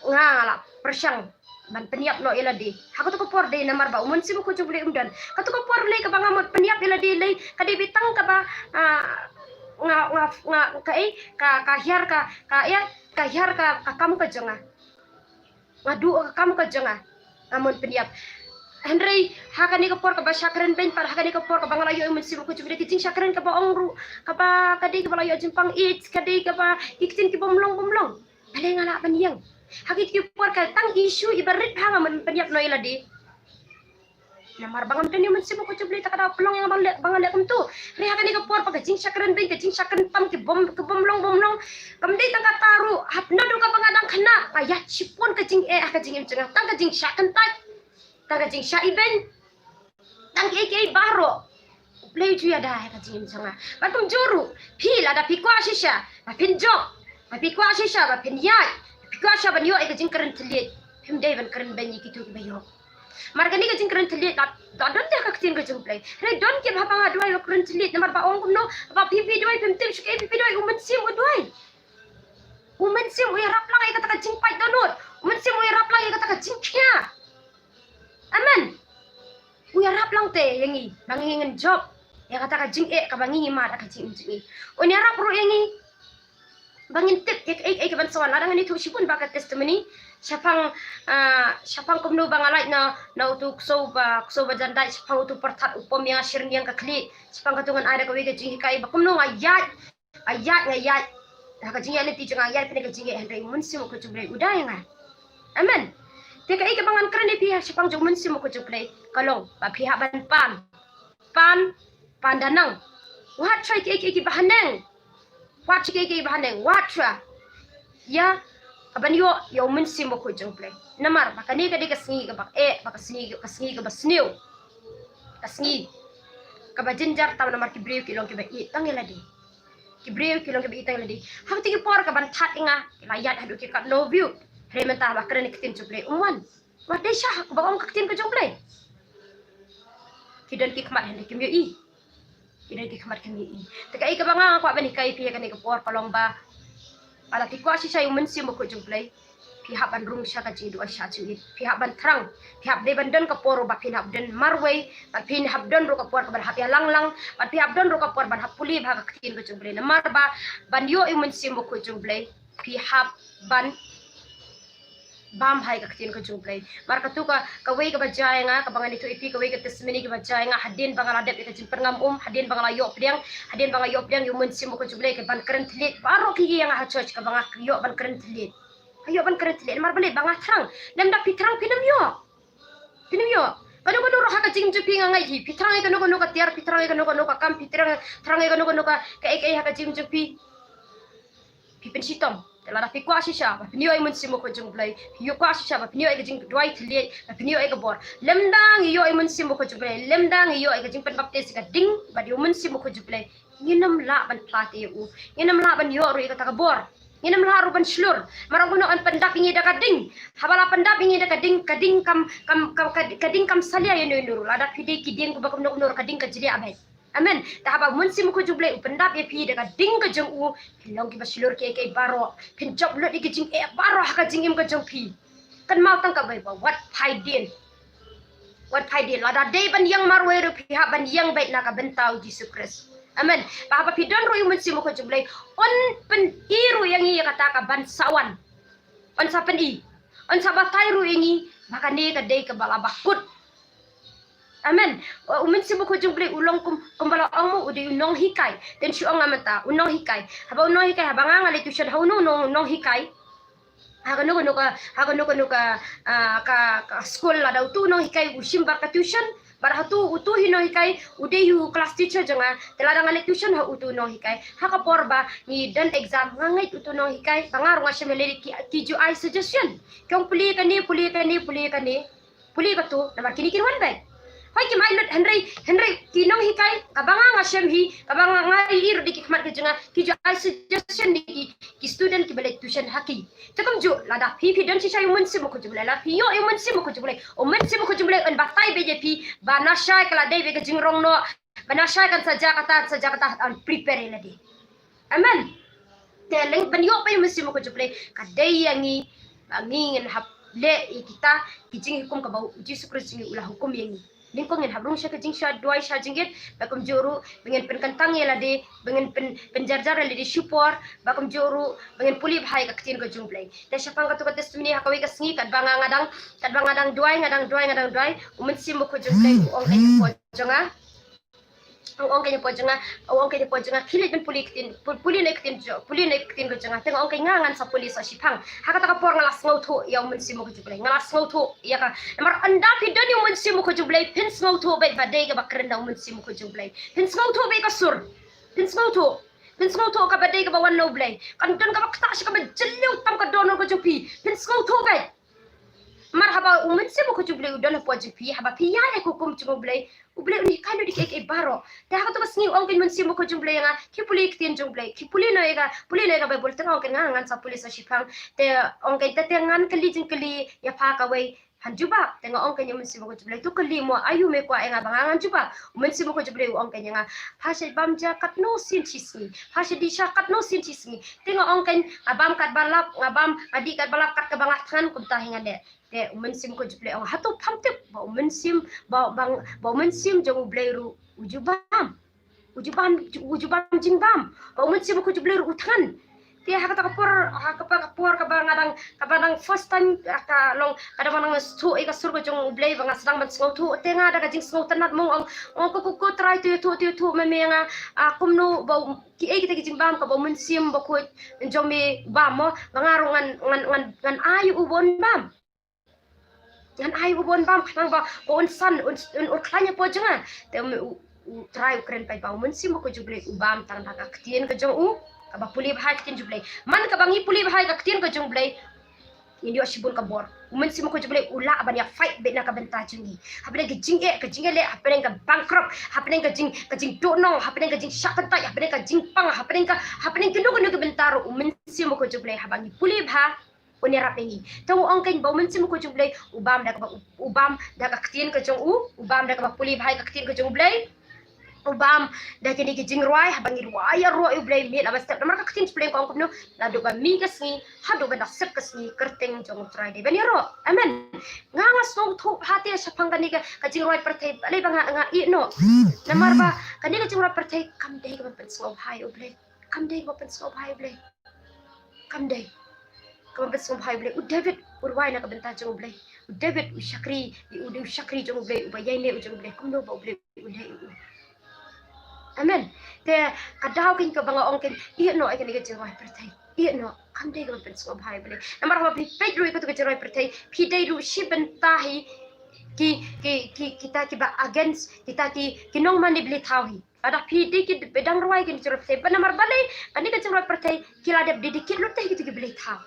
nga la pyrshang ban pynïap noh ïa lade. Ha kato ka por dei namar ba u Mynsiem Bakhuid jong U Blei um don. Kato ka por lei kaba nga mut pynïap ïa lade lei ka dei beit tang kaba, ah, nga, nga, nga, ka, eh, ka, ka hiar ka, ka, eh, ka hiar ka, ka kam ka jong nga. Nga duh ka kam ka jong nga. Nga mut pynïap. Hynrei ha kane ka por kaba shakren beiñ pat, ha kane ka por kaba nga la ïoh ïa u Mynsiem Bakhuid jong U Blei, ka jingshakren kaba ong ruh kaba ka dei kaba la ïoh jingpang ïeit, ka dei kaba ki ktien ki bym long bym long. Balei nga lah ban ïeng? Ha kito ki por ka tang issue iba rit bha nga mut pynïap noh ïa lade. Namar ba ngam don ïa u Mynsiem Bakhuid jong U Blei, ta ka daw pynlong ïa nga ba nga leh, ba nga leh kumto. Hynrei ha kane ka por ba ka jingshakren beiñ, ka jingshakren tam ki bym, ki bym long bym long. Kam dei tang kata ruh, hap naduh kaba nga dang khynnah, nga ïaid shibun ka jingeh ha ka jingim jong nga, tang ka jingshah kyntait, tang ka jingshah ibeiñ, tang kiei kiei baroh. U Blei u ju ïada ha ka jingim jong nga. Bad kumjuh ruh phi, lada phi kwah shisha ba phin jop, ba phi kwah shisha ba phin ïaid, ba phi kwah shisha ban ïoh ïa ka jingkren thylliej, phim dei ban kren beiñ ïa kito kiba ïoh. Namar kane ka jingkren thylliej la, la don te ha ka ktien ka jong U Blei. Hynrei don kiba haba nga duwai ba kren thylliej, namar ba ong kumno, ba phi, phi duwai phim tip shuh kaei phi, phi duwai, u Mynsiem u duwai. U Mynsiem u ïarap lang ïa kata ka jingpait dohnud. U Mynsiem u ïarap lang ïa kata ka jingkhia. Amen. U ïarap lang te ïa ngi ba ngin jop ïa kata ka jingeh kaba ngi mad ha ka jingim jong ngi. Un ïarap ruh ïa ngi ba ngin tip ïa kaei kaei kaban sa wan. Lada ngan ïathuh shibun bha ka testimony shaphang, ah, shaphang kumno ba nga lait na, na uto u ksew ba, ksew ba jan dait, shaphang uto u pyrthat u pom ïa nga sha rynïeng ka khlieh, shaphang kato ngan ai da kawei ka jinghikai ba kumno nga ïaid, nga ïaid, nga ïaid ha ka jingïaid lynti jong nga, ïaid pynban ka jingeh, hynrei u Mynsiem Bakhuid jong U Blei u da ïa nga. Amen. Te kaei kaba ngan kren ïa phi shaphang jong u Mynsiem Bakhuid jong U Blei ka long ba phi hap ban pan, pan, pan da nang. Wat shuwa ïa kiei kiei kiba haneng. Wat shuwa ïa kiei kiei kiba haneng. Wat shuwa ïa kaban ïoh ïa u Mynsiem Bakhuid jong U Blei. Namar ba kane ka dei ka sngi kaba eh, ba ka sngi, ka sngi kaba sniew, ka sngi kaba jynjar tam, namar ki briew ki long kiba ïeit tang ïa lade. Ki briew ki long kiba ïeit tang ïa lade. Ha kito ki por kaban thad ïa nga ki la ïaid haduh ki katno view. Hynrei mynta ba kren ïa ka ktien jong U Blei um wan. Wat dei sha kaba ong ka ktien ka jong U Blei. Ki don ki khmat hynrei kim ïohi. Ki don ki khmat kim ïohi. Te kaei kaba nga kwah ban hikai ïa phi ha kane ka por ka long ba, lada phi kwah shisha ïa u Mynsiem Bakhuid jong U Blei, phi hap ban rung sha ka jingduwai sha jingïeit. Phi hap ban thrang. Phi hap dei ban don ka por ba phin hap don marwei, bad phin hap don ruh ka por kaban hap ïalang lang, bad phi hap don ruh ka por ban hap pule bha ka ktien ka jong U Blei. Namar ba ban ïoh ïa u Mynsiem Bakhuid jong U Blei, phi hap ban bam ha ka ktien ka jong U Blei. Namar kato ka, kawei kaba jia ïa nga, kaba ngan ïathuh ïa phi, kawei ka testimony kaba jia ïa nga hadien ba nga la dep ïa ka jingpyrngam um, hadien ba nga la ïoh pdiang, hadien ba nga ïoh pdiang ïa u Mynsiem Bakhuid jong U Blei, kaban kren thylliej baroh ki ïing ha church, kaba nga ïoh ban kren thylliej. Nga ïoh ban kren thylliej namar balei? Ba nga thrang. Lymda phi thrang phin ym ïoh. Phin ym ïoh. Kano kano ruh ha ka jingim jong phi nga ngeit hi, phi thrang ïa kano kano ka tiar, phi thrang ïa kano kano ka kam, phi thrang, thrang ïa kano kano ka, kaei kaei ha ka jingim jong phi, phi pynshitom. Te lada phi kwah shisha ba phin ïoh ïa u Mynsiem Bakhuid jong U Blei, phi kwah shisha ba phin ïoh ïa ka jingduwai thylliej, ba phin ïoh ïa ka bor, lymda ngi ïoh ïa u Mynsiem Bakhuid jong U Blei, lymda ngi ïoh ïa ka jingpynbaptis ïa ka ding bad ïa u Mynsiem Bakhuid jong U Blei, ngin ym lah ban pla te ïa u. Ngin ym lah ban ïoh ruh ïa kata ka bor. Ngin ym lah ruh ban shlur. Namar ong kumno, yn pyndap ïa ngi da ka ding. Haba la pyndap ïa ngi da ka ding, ka ding kam, kam, kam, ka, ka ding kam salia ïano ïano ruh. Lada phi dei ki dieng kiba kumno kumno ruh, ka ding ka jliah beit. Amen. Te haba u Mynsiem Bakhuid jong U Blei u pyndap ïa phi da ka ding ka jong u, phin long kiba shlur kiei kiei baroh. Phin jop lut ïa ki jingeh baroh ha ka jingim ka jong phi. Kynmaw tang kawei ba wat phai dien. Wat phai dien. Lada dei ban ïeng marwei ruh phi hap ban ïeng beit na ka bynta u Jisu Khrist. Amen. Ba haba phi don ruh ïa u Mynsiem Bakhuid jong U Blei, un pyni ruh ïa ngi ïa kata kaban sa wan. Un sa pyni. Un sa batai ruh ïa ngi ba kane ka dei kaba la bakut. Amen. U Mynsiem Bakhuid jong U Blei u long kum, kumba la ong mo, u dei u nonghikai. Te shu ong nga mynta u nonghikai. Haba u nonghikai, haba nga nga leit tuition ha uno u nong, nonghikai, ha kano kano ka, ha kano kano ka, ah, ka, ka skul, lada uto u nonghikai u shim bad ka tuition, bad hato uto hi nonghikai u dei u class teacher jong nga. Te lada nga leit tuition ha uto u nonghikai, ha ka por ba ngi don exam, nga ngeit uto u nonghikai ba nga ruh nga shim, lei ki, ki ju ai suggestion. Ki ong pule kane, pule kane, pule kane. Pule kato, namar kine kin wan beit. Hooid, kim ai lut, hynrei, hynrei ki nonghikai, kaba nga nga shem hi, kaba nga nga ïohi ruh da ki khmat ka jong nga, ki ju ai suggestion da ki, ki student kiba leit tuition ha ki. Te kumjuh, lada phi, phi don shisha ïa u Mynsiem Bakhuid jong U Blei, lada phi ïoh ïa u Mynsiem Bakhuid jong U Blei, u Mynsiem Bakhuid jong U Blei un batai beit ïa phi ba nashai ka la dei beit ka jingrong noh, ba nashai kan sa jia kata, sa jia kata, un prepare ïa lade. Amen. Te lada ban ïoh pat ïa u Mynsiem Bakhuid jong U Blei, ka dei ïa ngi ba ngi ngin hap leh ïa kita ki jinghukum kaba u Jisu Khrist jong ngi u la hukum ïa ngi. Nyngkong ngin hap rung sha ka jingshahduwai shajingit, ba kumjuh ruh ba ngin pynkyntang ïa lade, ba ngin pyn, pynjarjar ïa lade shipor, ba kumjuh ruh ba ngin pule bha ïa ka ktien ka jong U Blei. Te shaphang katto ka testimony ha kawei ka sngi katba nga nga dang, katba nga dang duwai, nga dang duwai, nga dang duwai, u Mynsiem Bakhuid jong U Blei u ong kein hapoh jong nga. U ong kein hapoh jong nga, u ong kein hapoh jong nga, khie leit ban pule ktien, pu-, pule na ktien jong, pule na ktien ka jong nga. Te nga ong kein nga ngan sa pule sa shipang. Ha kata ka por nga la sngewthuh ïa u Mynsiem Bakhuid jong U Blei. Nga la sngewthuh ïa ka. Namar ynda phi don ïa u Mynsiem Bakhuid jong U Blei, phin sngewthuh beit ba dei kaba kren da u Mynsiem Bakhuid jong U Blei. Phin sngewthuh beit ka sur. Phin sngewthuh. Phin sngewthuh kaba dei kaba wan na U Blei. Kan don kaba ktah sha kaba jylliew tam ka dohnud ka jong phi. Phin sngewthuh beit. Namar haba u Mynsiem Bakhuid jong U Blei u don hapoh jong phi, haba phi ïaid ïa ka hukum jong U Blei, U Blei un hikai lut ïa kiei kiei baroh. Te ha kato ka sngi u ong kein u Mynsiem Bakhuid jong U Blei ïa nga, khie pule ïa ka ktien jong U Blei, khie pule noh ïa ka, pule noh ïa ka Baibl. Te nga ong kein nga ngan sa pule sa shipang. Te ong kein te, te ngan kylli jingkylli ïa pha kawei, phan jubab. Te nga ong kein ïa u Mynsiem Bakhuid jong U Blei, to kylli mo, aïu me kwah ïa nga ba nga ngan jubab? U Mynsiem Bakhuid jong U Blei u ong kein ïa nga, pha shu bam ja katno sien shisngi, pha shu dih sha katno sien shisngi? Te nga ong kein, nga bam katba lap, nga bam, nga dih katba lap, kat kaba nga thngan kumta hi ngan leh. Te u Mynsiem Bakhuid jong U Blei u ong, hato pham tip ba u Mynsiem, ba, ba, ba u Mynsiem jong U Blei ruh u ju bam. U ju bam, u ju bam jingbam. Ba u Mynsiem Bakhuid jong U Blei ruh u thngan. Te ha kata ka por, ha kata ka por kaba nga dang, kaba dang first time, ha ka long, kaba dang nga sngewthuh ïa ka sur ka jong U Blei, ba nga sdang ban sngewthuh. Te nga da ka jingsngewtynnat mo nga ong, ong ko, ko, ko Trai, to ïathuh, to ïathuh ma me ïa nga, ah, kumno ba u, kiei kita ki jingbam kaba u Mynsiem Bakhuid jong me u bam mo, ba nga ruh ngan, ngan, ngan, ngan ai u ban bam. Ngan ai u ban bam khnang ba, ba un san, un, un, un khlaiñ hapoh jong nga. Te u, u, u Trai u kren pat ba u Mynsiem Bakhuid jong U Blei u bam tang da ka ktien ka jong u, kaba pule bha ïa ka ktien jong U Blei. Man kaba ngi pule bha ïa ka ktien ka jong U Blei, ngin ïoh shibun ka bor. U Mynsiem Bakhuid jong U Blei u lah ban ïa fight beit na ka bynta jong ngi. Hapdeng ka jingeh, ka jingeh leh, hapdeng ka bankrupt, hapdeng ka jing, ka jingduhnong, hapdeng ka jingshah kyntait, hapdeng ka jingpang, hapdeng ka, hapdeng kino kino ki bynta ruh, u Mynsiem Bakhuid jong U Blei haba ngi pule bha, un ïarap ïa ngi. Te u ong kein ba u Mynsiem Bakhuid jong U Blei u bam da kaba u, u bam da ka ktien ka jong u, u bam da kaba pule bha ïa ka ktien ka jong U Blei. U bam da kine ki jingrwai, haba ngi rwai ïaroh ïa U Blei miet laba step. Namar ka ktien U Blei ka ong kumno, naduh ba mih ka sngi haduh ban da sep ka sngi, kyrteng jong U Trai dei ban ïaroh. Amen. Nga nga sngewthuh bha te shaphang kane ka, ka jingrwai pyrthei, balei ba nga, nga ïeh noh. Namar ba kane ka jingrwai pyrthei kam dei kaba pynsngewbha ïa U Blei. Kam dei kaba pynsngewbha ïa U Blei. Kam dei kaba pynsngewbha ïa U Blei. U David u rwai na ka bynta jong U Blei. U David u shakri, u dei u shakri jong U Blei, uba ïaineh u jong U Blei, kumno ba U Blei u leh ïa u. Amen. Te ka daw kein kaba nga ong kein, ïeh noh ïa kane ka jingrwai pyrthei. Ïeh noh, kam dei kaba pynsngewbha ïa U Blei. Namar haba phi peit ruh ïa kato ka jingrwai pyrthei, phi dei ruh shi bynta hi ki, ki, ki, kita kiba against, kita ki, ki nongmane blei thaw hi. Lada phi dei ki, ba dang rwai kine ki jingrwai pyrthei. Ba namar balei, kane ka jingrwai pyrthei ki la dep dedicate lut te ha kito ki blei thaw.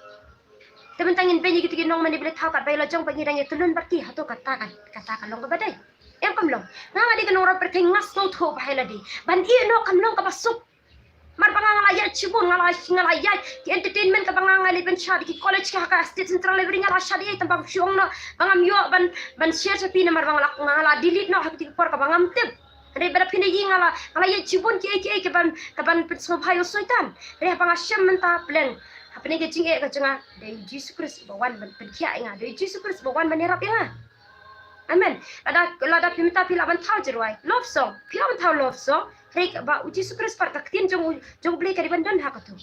Te mynta ngin beiñ ïa kito ki nongmane blei thaw katba ïa la jong ba ngi dang ïa tylun bad ki, hato kata ka, kata ka long kaba dei? Em kam long. Nga nga dei ka nongrwai pyrthei, nga sngewthuh bha ïa lade. Ban ïeh noh kam long kaba suk. Namar ba nga nga la ïaid shibun, nga la, nga la ïaid ki entertainment kaba nga nga leit ban shad, ki college ki ha ka State Central Library nga la shad ïa, tang ba shu ong noh ba ngam ïoh ban, ban share sha phi namar ba nga la, nga la delete noh ha kito ki por kaba ngam tip. Hynrei ba da phin ïohi nga la, nga la ïaid shibun kiei kiei kaban, kaban pynsngewbha ïa u Soitan. Hynrei haba nga shem mynta pleng, hapdeng ka jingeh ka jong nga, dei u Jisu Khrist uba wan ban pynkhiah ïa nga, dei u Jisu Khrist uba wan ban ïarap ïa nga. Amen. Lada, lada phi mynta phi lah ban thaw jingrwai, love song, phi lah ban thaw love song, hynrei ba u Jisu Khrist pat, ka ktien jong u, jong U Blei ka dei ban don ha kato.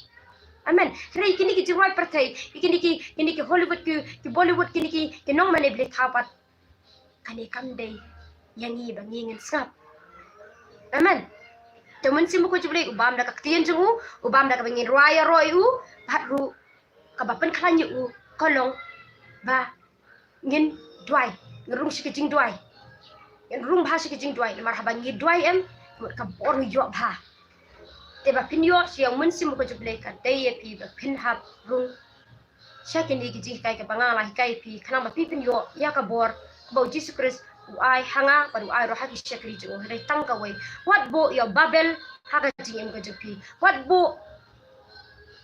Amen. Hynrei kine ki jingrwai pyrthei, kine ki, kine ki Hollywood, ki, ki Bollywood, kine ki, ki nongmane blei thaw pat, kane kam dei ïa ngi ba ngi ngin sngap. Amen. Te u Mynsiem Bakhuid jong U Blei u bam da ka ktien jong u, u bam da kaba ngin rwai ïaroh ïa u, bad ruh kaba pynkhlaiñ ïa u ka long ba ngin duwai, ngin rung sha ka jingduwai. Ngin rung bha sha ka jingduwai, namar haba ngi duwai em, mut ka bor ngi ïoh bha. Te ba phin ïoh sha ïa u Mynsiem Bakhuid jong U Blei ka dei ïa phi ba phin hap rung sha kine ki jinghikai kaba nga la hikai ïa phi, khnang ba phi phin ïoh ïa ka bor kaba u Jisu Khrist u ai ha nga bad u ai ruh ha ki shakri jong u. Hynrei tang kawei, wat buh ïa u Babel ha ka jingim ka jong phi. Wat buh,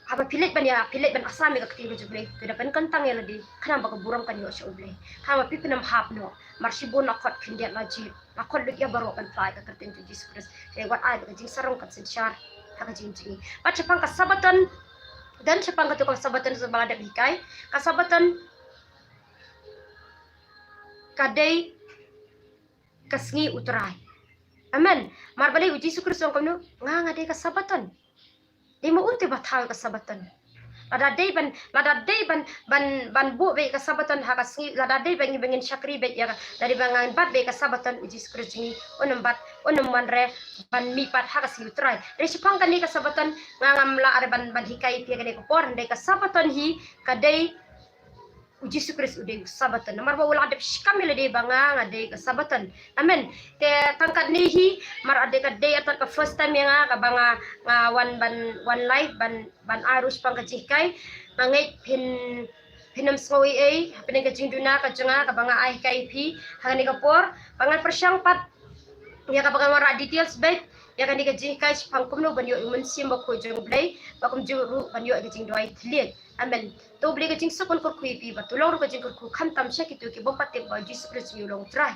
haba phi leit ban ïa, phi leit ban asam ïa ka ktien ka jong U Blei, phi da pynkyntang ïa lade, khnang ba ka burom kan ïoh sha U Blei, khnang ba phi phin ym hap noh. Namar shibun la khot khyndiat la jied, la khot lut ïa baroh ban phla ïa ka kyrteng jong u Jisu Khrist. Hynrei wat ai ba ka jingsarong kan synshar ha ka jingim jong ngi. Bad shaphang ka Sabaton, Don shaphang katu ka Sabaton ba la dep hikai. Ka Sabaton ka dei ka sngi U Trai. Amen. Mar balei U Jisu Khrist u ong kumno, nga nga dei ka Sabaton. Dei ma u te ba thaw ka Sabaton. Lada dei ban, lada dei ban, ban, ban buh beit ka Sabaton ha ka sngi, lada dei ban ngin, ban ngin shakri beit ïa ka, lada dei ban ngin bat beit ka Sabaton, U Jisu Khrist jong ngi un ym bat, un ym wanrah ban mihpat ha ka sngi U Trai. Hynrei shaphang kane ka Sabaton nga ngam lah re ban, ban hikai ïa phi ha kane ka por, hynrei ka Sabaton hi ka dei U Jisu Khrist u dei u Sabaton. Namar ba u la dep shikam ïa lade ba nga nga dei ka Sabaton. Amen. Te tang katne hi, mar ade ka dei artat ka first time ïa nga kaba nga, nga wan ban, wan live ban, ban ai ruh shaphang ka jinghikai. Nga ngeit phin, phin ym sngew ei ei hapdeng ka jingduna ka jong nga kaba nga ai hikai ïa phi ha kane ka por. Ba ngan pyrshang pat ïa kaba ngan wanrah details beit ïa kane ka jinghikai shaphang kumno ban ïoh ïa u Mynsiem Bakhuid jong U Blei, ba kumjuh ruh ban ïoh ïa ka jingduwai thylliej. Amen. To U Blei ka jingsuk un kyrkhu ïa phi, bad to long ruh ka jingkyrkhu khamtam sha kito ki bym pat tip ba U Jisu Khrist u long U Trai.